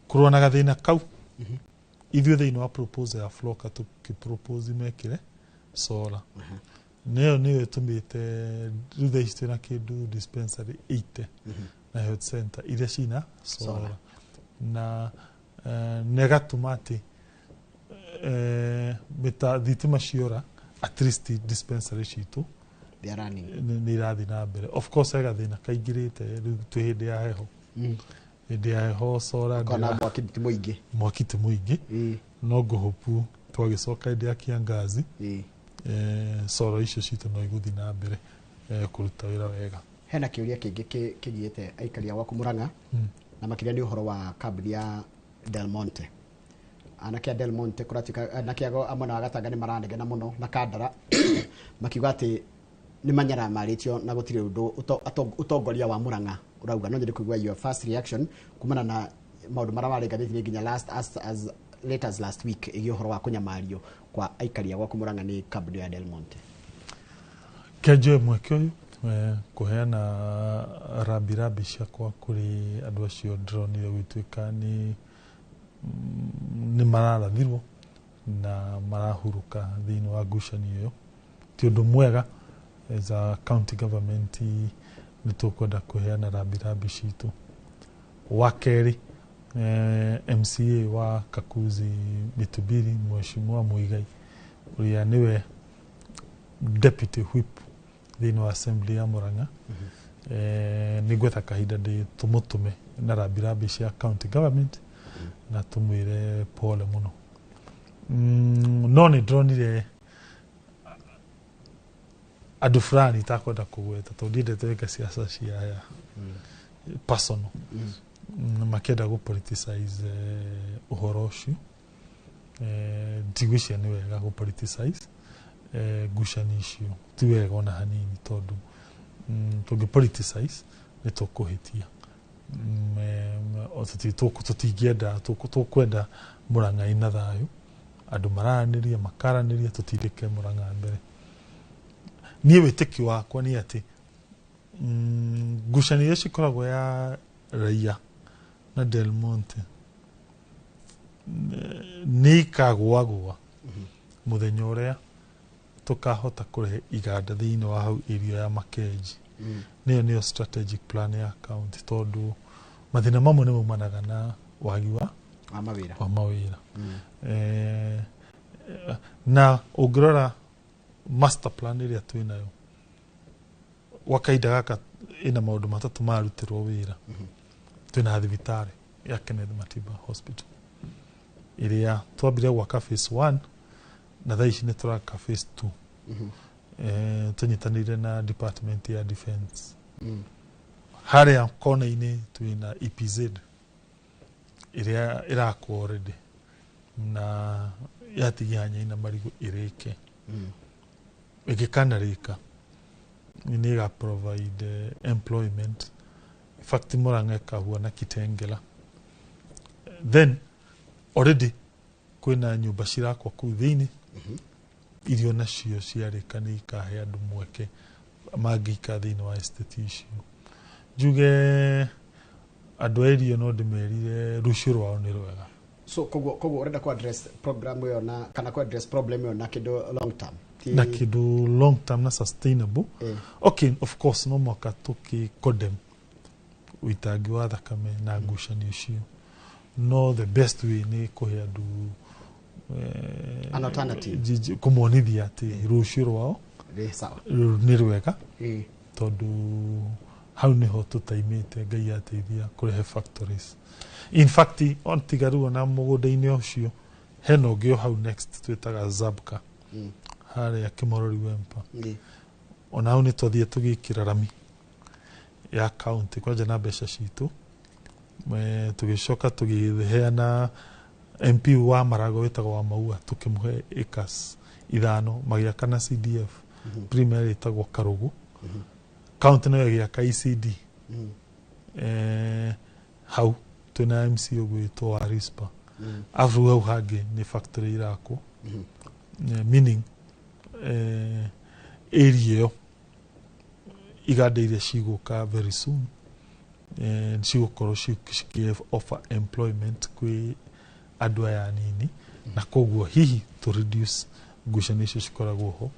Kũrũa na gathĩna kau, ithuĩ thĩinĩ wa proposal ya floka tũkĩpropose mekĩre solar. Nĩyo nĩyo ĩtũmĩte rĩu thaa ici twĩna kĩndũ dispensary 80 na health center iria cina solar, Solar. Na ĩgatũma atĩ thitima ciora, at least dispensary citũ They are running. Nĩ irathiĩ na mbere. Of course he gathĩna kaingĩrĩte rĩu twĩ hĩndĩ ya heho. Hĩndĩ ya heho solar Korwo na mwaki ti mũingĩ. Mwaki ti mũingĩ, no ngũhũpu twagĩcoka hĩndĩ ya kiangazi, solar icio citũ no igũthiĩ na mbere kũruta wĩra wega. Hena kĩũria kĩngĩ kĩgiĩte aikari a gwaku Murang'a, na makĩria nĩ ũhoro wa kambuni ya Del Monte. Anake a Del Monte kũratuĩka anake a mwena wa Gatanga nĩ maranegena mũno na Kandara, makiuga atĩ nĩ manyaramarĩtio na gũtirĩ ũndũ ũtongoria wa Murang'a ũrauga. No nyende kũigua your first reaction kumana na maũndũ marĩa marĩ ngathĩti-inĩ nginya last as late as last week ĩgiĩ ũhoro wa kũnyamario kwa aikari a gwaku Murang'a nĩ kambuni ya Del Monte. Kĩanjoe mweke ũyũ kũheana rambirambi ciakwa kũrĩ andũ acio ndĩronire gũgĩtuĩka nĩ mararathirwo na marahurũka thĩinĩ wa ngucanio ĩyo. Ti ũndũ mwega as a county government, nĩ tũkwenda kũheana rambirambi citũ. Wa kerĩ, MCA wa Kakuzi Mitubiri, Mheshimiwa Muigai, ũrĩa nĩwe deputy whip thĩinĩ wa assembly ya Murang'a, nĩ ngwetha kahinda ndĩ tũmũtũme na rambirambi cia county government na tũmwĩre pole mũno. No nĩ ndĩronire andũ fulani itakwenda kũgweta tondũ ndiendete gwĩka ciaca cia personal, makĩenda gũ politicize ũhoro ũcio. Ndigwĩciria nĩ wega gũ politicize ngucanio icio, ti wega ona hanini, tondũ tũngĩ politicize nĩ tũkũhĩtia. Tũtingĩenda, tũkwenda Murang'a ĩna thayũ, andũ mararanĩria, makaranĩria, tũtindĩke Murang'a mbere. Niĩ wĩtĩkio wakwa nĩ atĩ ngucanio iria cikoragwo ya raia na Del Monte nĩ ikagũagũa mũthenya ũrĩa tũkahota kũrehe iganda thĩinĩ wa hau area ya Makenji. Nĩyo nĩyo strategic plan ya county, tondũ mathĩna mamwe nĩ maumanaga na wagi wa wa mawĩra. Wa mawĩra. Na ũngĩrora master plan ĩrĩa twĩnayo gwa kahinda gaka, ĩna maũndũ matatũ marutĩrwo wĩra. Twĩna thibitarĩ ya Kenneth Matiba Hospital ĩrĩa twambire gwaka phase 1, na thaa ici nĩ tũraka phase 2, tũnyitanĩire na department ya defense. Harĩa kona-inĩ twĩna EPZ ĩrĩa ĩrakwo already na yatigia hanya na marigũ ĩrĩke. Ĩngĩkanarĩka nĩ ĩga provide employment, in fact Murang'a ĩkahua na Kitengela. Then already kwĩna nyũmba cirakwo kũu thĩinĩ, irio nacio ciarĩka nĩ ikahe andũ mweke mangĩikara thĩinĩ wa estate icio. Njuge andũ a irio no ndĩmerire rũciũ rwao nĩ rwega. So koguo ũrenda ku address program ĩyo na kana ku address problem ĩyo na kĩndũ long term? Na kĩndũ long term na sustainable. Okay, of course no mwaka tũkĩ condemn ũitangi wa thakame na ngucanio icio, no the best way nĩ kũhe andũ an alternative. Kũmonithia atĩ rũciũ rwao rĩ sawa, nĩ rwega, tondũ hau nĩho tũtaimĩte. Ngai ateithia kũrehe factories. In fact, on tiga rĩu ona mũgũnda-inĩ ũcio, hena ũngĩ o hau next twĩtaga Zabka, harĩa Kĩmorori Wempa. Ona hau nĩ twathire tũgĩkĩra rami ya county kwanja na mbeca citũ. Tũgĩcoka tũgĩheana MP wa Marago wĩtagwo wa Maua, tũkĩmũhe acres 5 magĩaka na CDF primary ĩtagwo Karugu. County nayo ĩgĩaka ECD. Hau twĩna MC ũgwĩtwo wa Rispa. Arabu hau hangĩ nĩ factory irakwo. Meaning area ĩyo iganda iria cigũka very soon cigũkorwo cikĩ offer employment kwĩ andũ aya anini, na koguo hihi to reduce ngucanio icio cikoragwo ho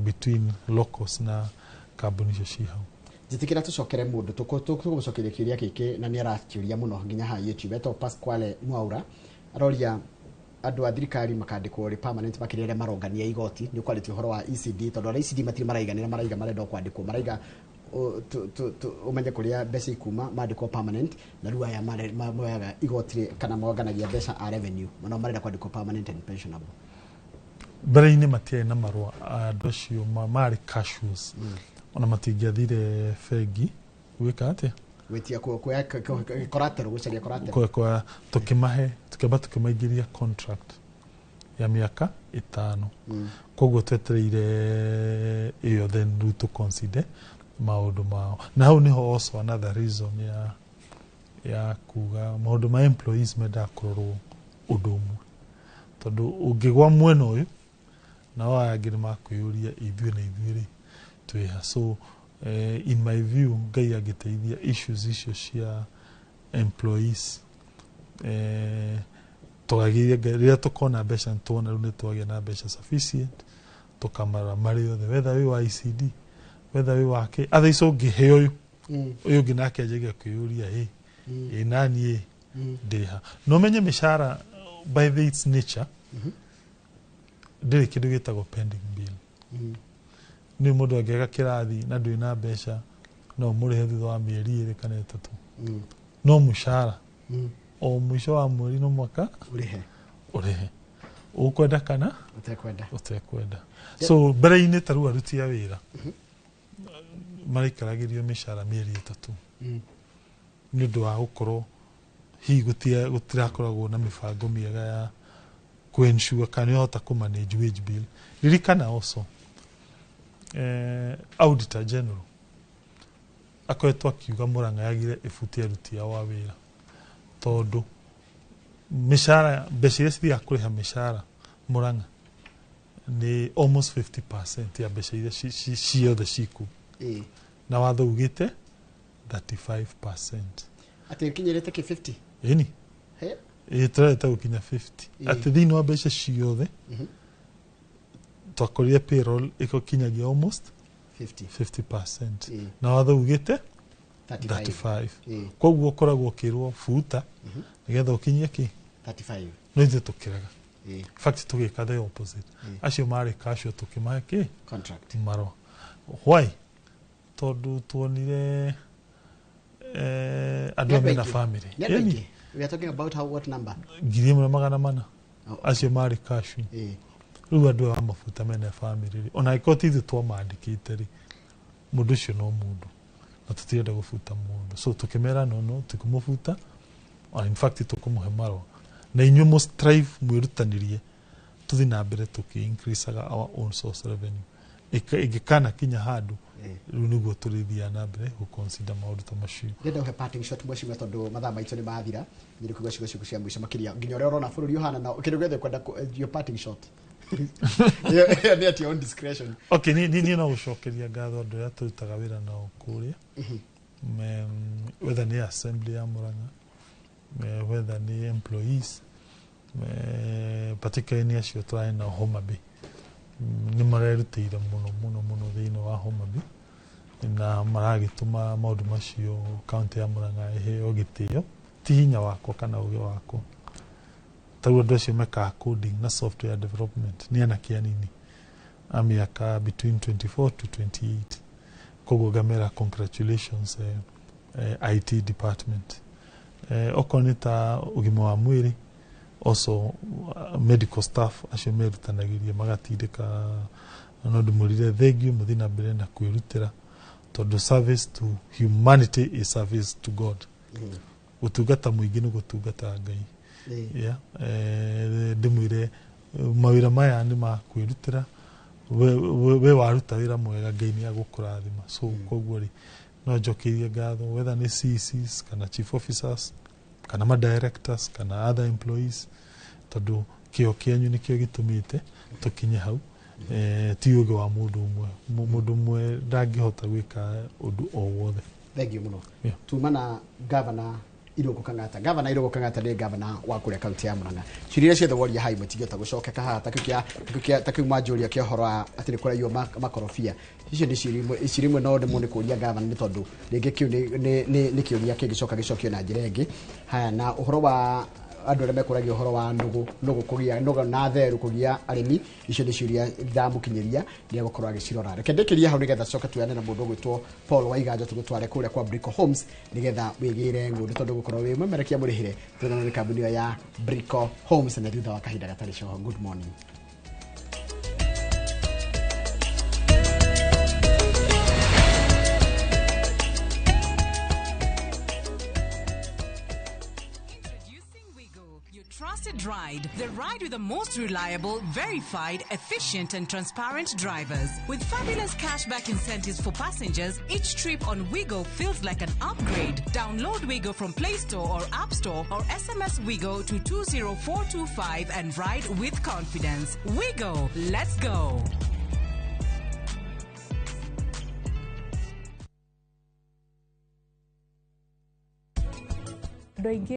between locals na kambuni icio ci hau. Njĩtĩkĩra tũcokere mũndũ tũkũmũcokeria kĩũria gĩkĩ, na nĩ arakĩũria mũno nginya haha YouTube, etagwo Pasquale Mwaura. Aroria andũ a thirikari makandĩkwo rĩ permanent, makĩria arĩa marongania igoti. Nĩ ũkwarĩtie ũhoro wa ECD, tondũ arĩa ECD matirĩ maraiganĩra, maraiga marenda o kwandĩkwo, maraiga ũmenye kũrĩa mbeca ikuma mandĩkwo permanent, na rĩu aya moyaga igoti kana monganagia mbeca a revenue nao marenda kwandĩkwo permanent and pensionable. Mbere-inĩ matiarĩ na marũa, andũ acio marĩ casuals, ona matingĩathire bengi gwĩka atĩa? Gwĩtia kuoya collateral, gũcaria collateral. Kwa tũkĩmahe, tũkĩamba tũkĩmaingĩria contract ya mĩaka 5. Koguo twetereire ĩyo, then rĩu tũ consider maũndũ mao. Na hau nĩho also another reason ya kuga maũndũ ma employees mendaga kũrorwo Ũndũ ũmwe, tondũ ũngĩgwa mwena ũyũ nao aya angĩ nĩ makwĩyũria ithuĩ na ithuĩ rĩ twĩha. So in my view, Ngai angĩteithia, issues icio cia employees twagĩrĩire rĩrĩa tũkona mbeca, nĩtuona rĩu nĩ twagĩa na mbeca sufficient, tũkamarora marĩ othe, whether wĩ wa ECD, whether wĩ wa kĩ. Otherwise ũngĩhe ũyũ, ũyũ ũngĩ nake anjagia kwĩyũria, ĩ ĩ nani ĩ ndĩha. Na ũmenye mĩcara by the its nature ndĩrĩ kĩndũ gĩtagwo pending bill. Nĩ mũndũ angĩaga kĩrathi na ndwĩ na mbeca, no ũmũrĩhe thutha wa mĩeri 2 kana 3. No mũcara, o mũico wa mweri no mwaka ũrĩhe. Ũrĩhe, ũkwenda kana ũtekwenda. Ũtekwenda. So mbere-inĩ ta rĩu aruti a wĩra maraikaragĩrio mĩcara mĩeri 3 nĩ ũndũ wa gũkorwo hihi gũtirakoragwo na mĩbango mĩega ya kũ-ensure kana nĩũhota kũ-manage wage bill. Ririkana also, auditor general akoretwo akiuga Murang'a yagire ĩbute aruti ao a wĩra, tondũ mĩcara, mbeca iria cithiaga kũrĩha mĩcara Murang'a nĩ almost 50% ya mbeca iria ciothe ciku, na watho ugĩte 35%. Atĩ ĩkinyĩrĩte kĩ 50? Ĩni. He? Ĩ, tũrareta gũkinya 50. Atĩ thĩinĩ wa mbeca ciothe twakorire payroll ĩkinyagia almost 50. 50%, na watho ugĩte 35. 35. Koguo ũkoragwo ũkĩrwo buta nĩgetha ũkinyie kĩ? 35. No ithuĩ tũkĩrega. In fact, tũgĩka the opposite. Acio marĩ kacio tũkĩmahe kĩ? Contract. Marũa. Why? Tondũ tuonire andũ aya mena family. Nĩ andũ Ĩni. aingĩ. We are talking about how, what number? 1,400. Oh. Acio marĩ kacu. Rĩu andũ aya mabuta mena family rĩ, ona angĩkorwo ti ithuĩ twamandĩkĩte rĩ, mũndũ ũcio no mũndũ na tũtirenda gũbuta mũndũ. So tũkĩmera no tikũmũbuta. Ona in fact tũkũmũhe marũa na inyuĩ mũ strive, mwĩrutanĩrie tũthiĩ na mbere tũkĩ increaseaga our own source revenue. Ĩngĩkana kinya handũ, rĩu nĩguo tũrĩthiaga na mbere gũconsider maũndũ ta macio. Ndĩrenda ũhe parting shot, mheshimiwa, tondũ mathaa maitũ nĩ mathira. Nyende kũigua ciugo ciaku cia mũico, makĩria nginya ũrĩa ũrona bũrũri ũhana na kĩndũ gĩothe ũkwenda your parting shot. Ĩyo nĩ at your own discretion. Okay, niĩ no gũcokeria ngatho andũ arĩa tũrutaga wĩra nao kũrĩa, whether nĩ assembly ya Murang'a, whether nĩ employees, particularly nĩ acio tũrarĩ nao Homa Bay. Nĩ marerutĩire mũno mũno mũno thĩinĩ wa Homa Bay na maragĩtũma maũndũ macio kaunti ya Murang'a ĩheo gĩtĩo. Ti hinya wakwa kana ũgĩ wakwa. Ta rĩu andũ acio mekaga coding na software development nĩ anake anini a mĩaka between 24 to 28. Koguo ngamera congratulations, IT department. Okorwo nĩ ta ũgima wa mwĩrĩ, also medical staff acio merutanagĩria magatindĩka, no ndĩmwĩrire thengiũ, mũthiĩ na mbere na kwĩrutĩra, tondũ service to humanity is service to God. Gũtungata mũingĩ nĩ gũtungata Ngai. Yeah. Ndĩmwĩre mawĩra maya nĩ ma kwĩrutĩra. We waruta wĩra mwega, Ngai nĩ agũkũrathima. So koguo rĩ, no njokeirie ngatho, whether nĩ CECs kana chief officers kana ma directors kana other employees, tondũ kĩo kĩanyu nĩkĩo gĩtũmĩte tũkinye hau. Ti ũgĩ wa mũndũ ũmwe. Mũndũ ũmwe ndangĩhota gwĩka ũndũ o wothe. Thengiũ mũno. Yeah. Tuma na Gavana Irũngũ Kang'ata. Gavana Irũngũ Kang'ata nĩ gavana wa kũrĩa kaunti ya Murang'a. Ciũria iria ciothe woria hai mũtingĩhota gũcokeka haha, ta kĩu ta kĩu mwanjũria kĩa ũhoro wa atĩ nĩ kũraiywo makorobia. Icio nĩ ciũria imwe, ciũria imwe no ndemwo nĩ kũria gavana, nĩ tondũ rĩngĩ kĩu nĩ kĩũria kĩngĩcoka gĩcokio na njĩra ĩngĩ. Haya, na ũhoro wa andũ arĩa mekũragia ũhoro wa nũgũ, nũgũ kũgia nũgũ na theru kũgia arĩmi, icio nĩ ciũria ndamũkinyĩria, nĩ egũkorwo agĩcirora. Reke ndĩkĩrie hau nĩgetha coke tuyane na mũndũ ũgwĩtwo Paul Waiganjo, tũgũtware kũrĩa kwa Brico Homes nĩgetha wĩgĩre ng'ũndũ, tondũ gũkorwo wĩ mwemerekia mũrĩhĩre tũrona nĩ kambuni ĩyo ya Brico Homes. Na thutha wa kahinda gatarĩ coho. Good morning. Introducing Wigo, your trusted ride, the Ride with the most reliable, verified, efficient, and transparent drivers. With fabulous cashback incentives for passengers, each trip on Wigo feels like an upgrade. Download Wigo from Play Store or App Store or SMS Wigo to 20425 and ride with confidence. Wigo, let's go. Andũ aingĩ.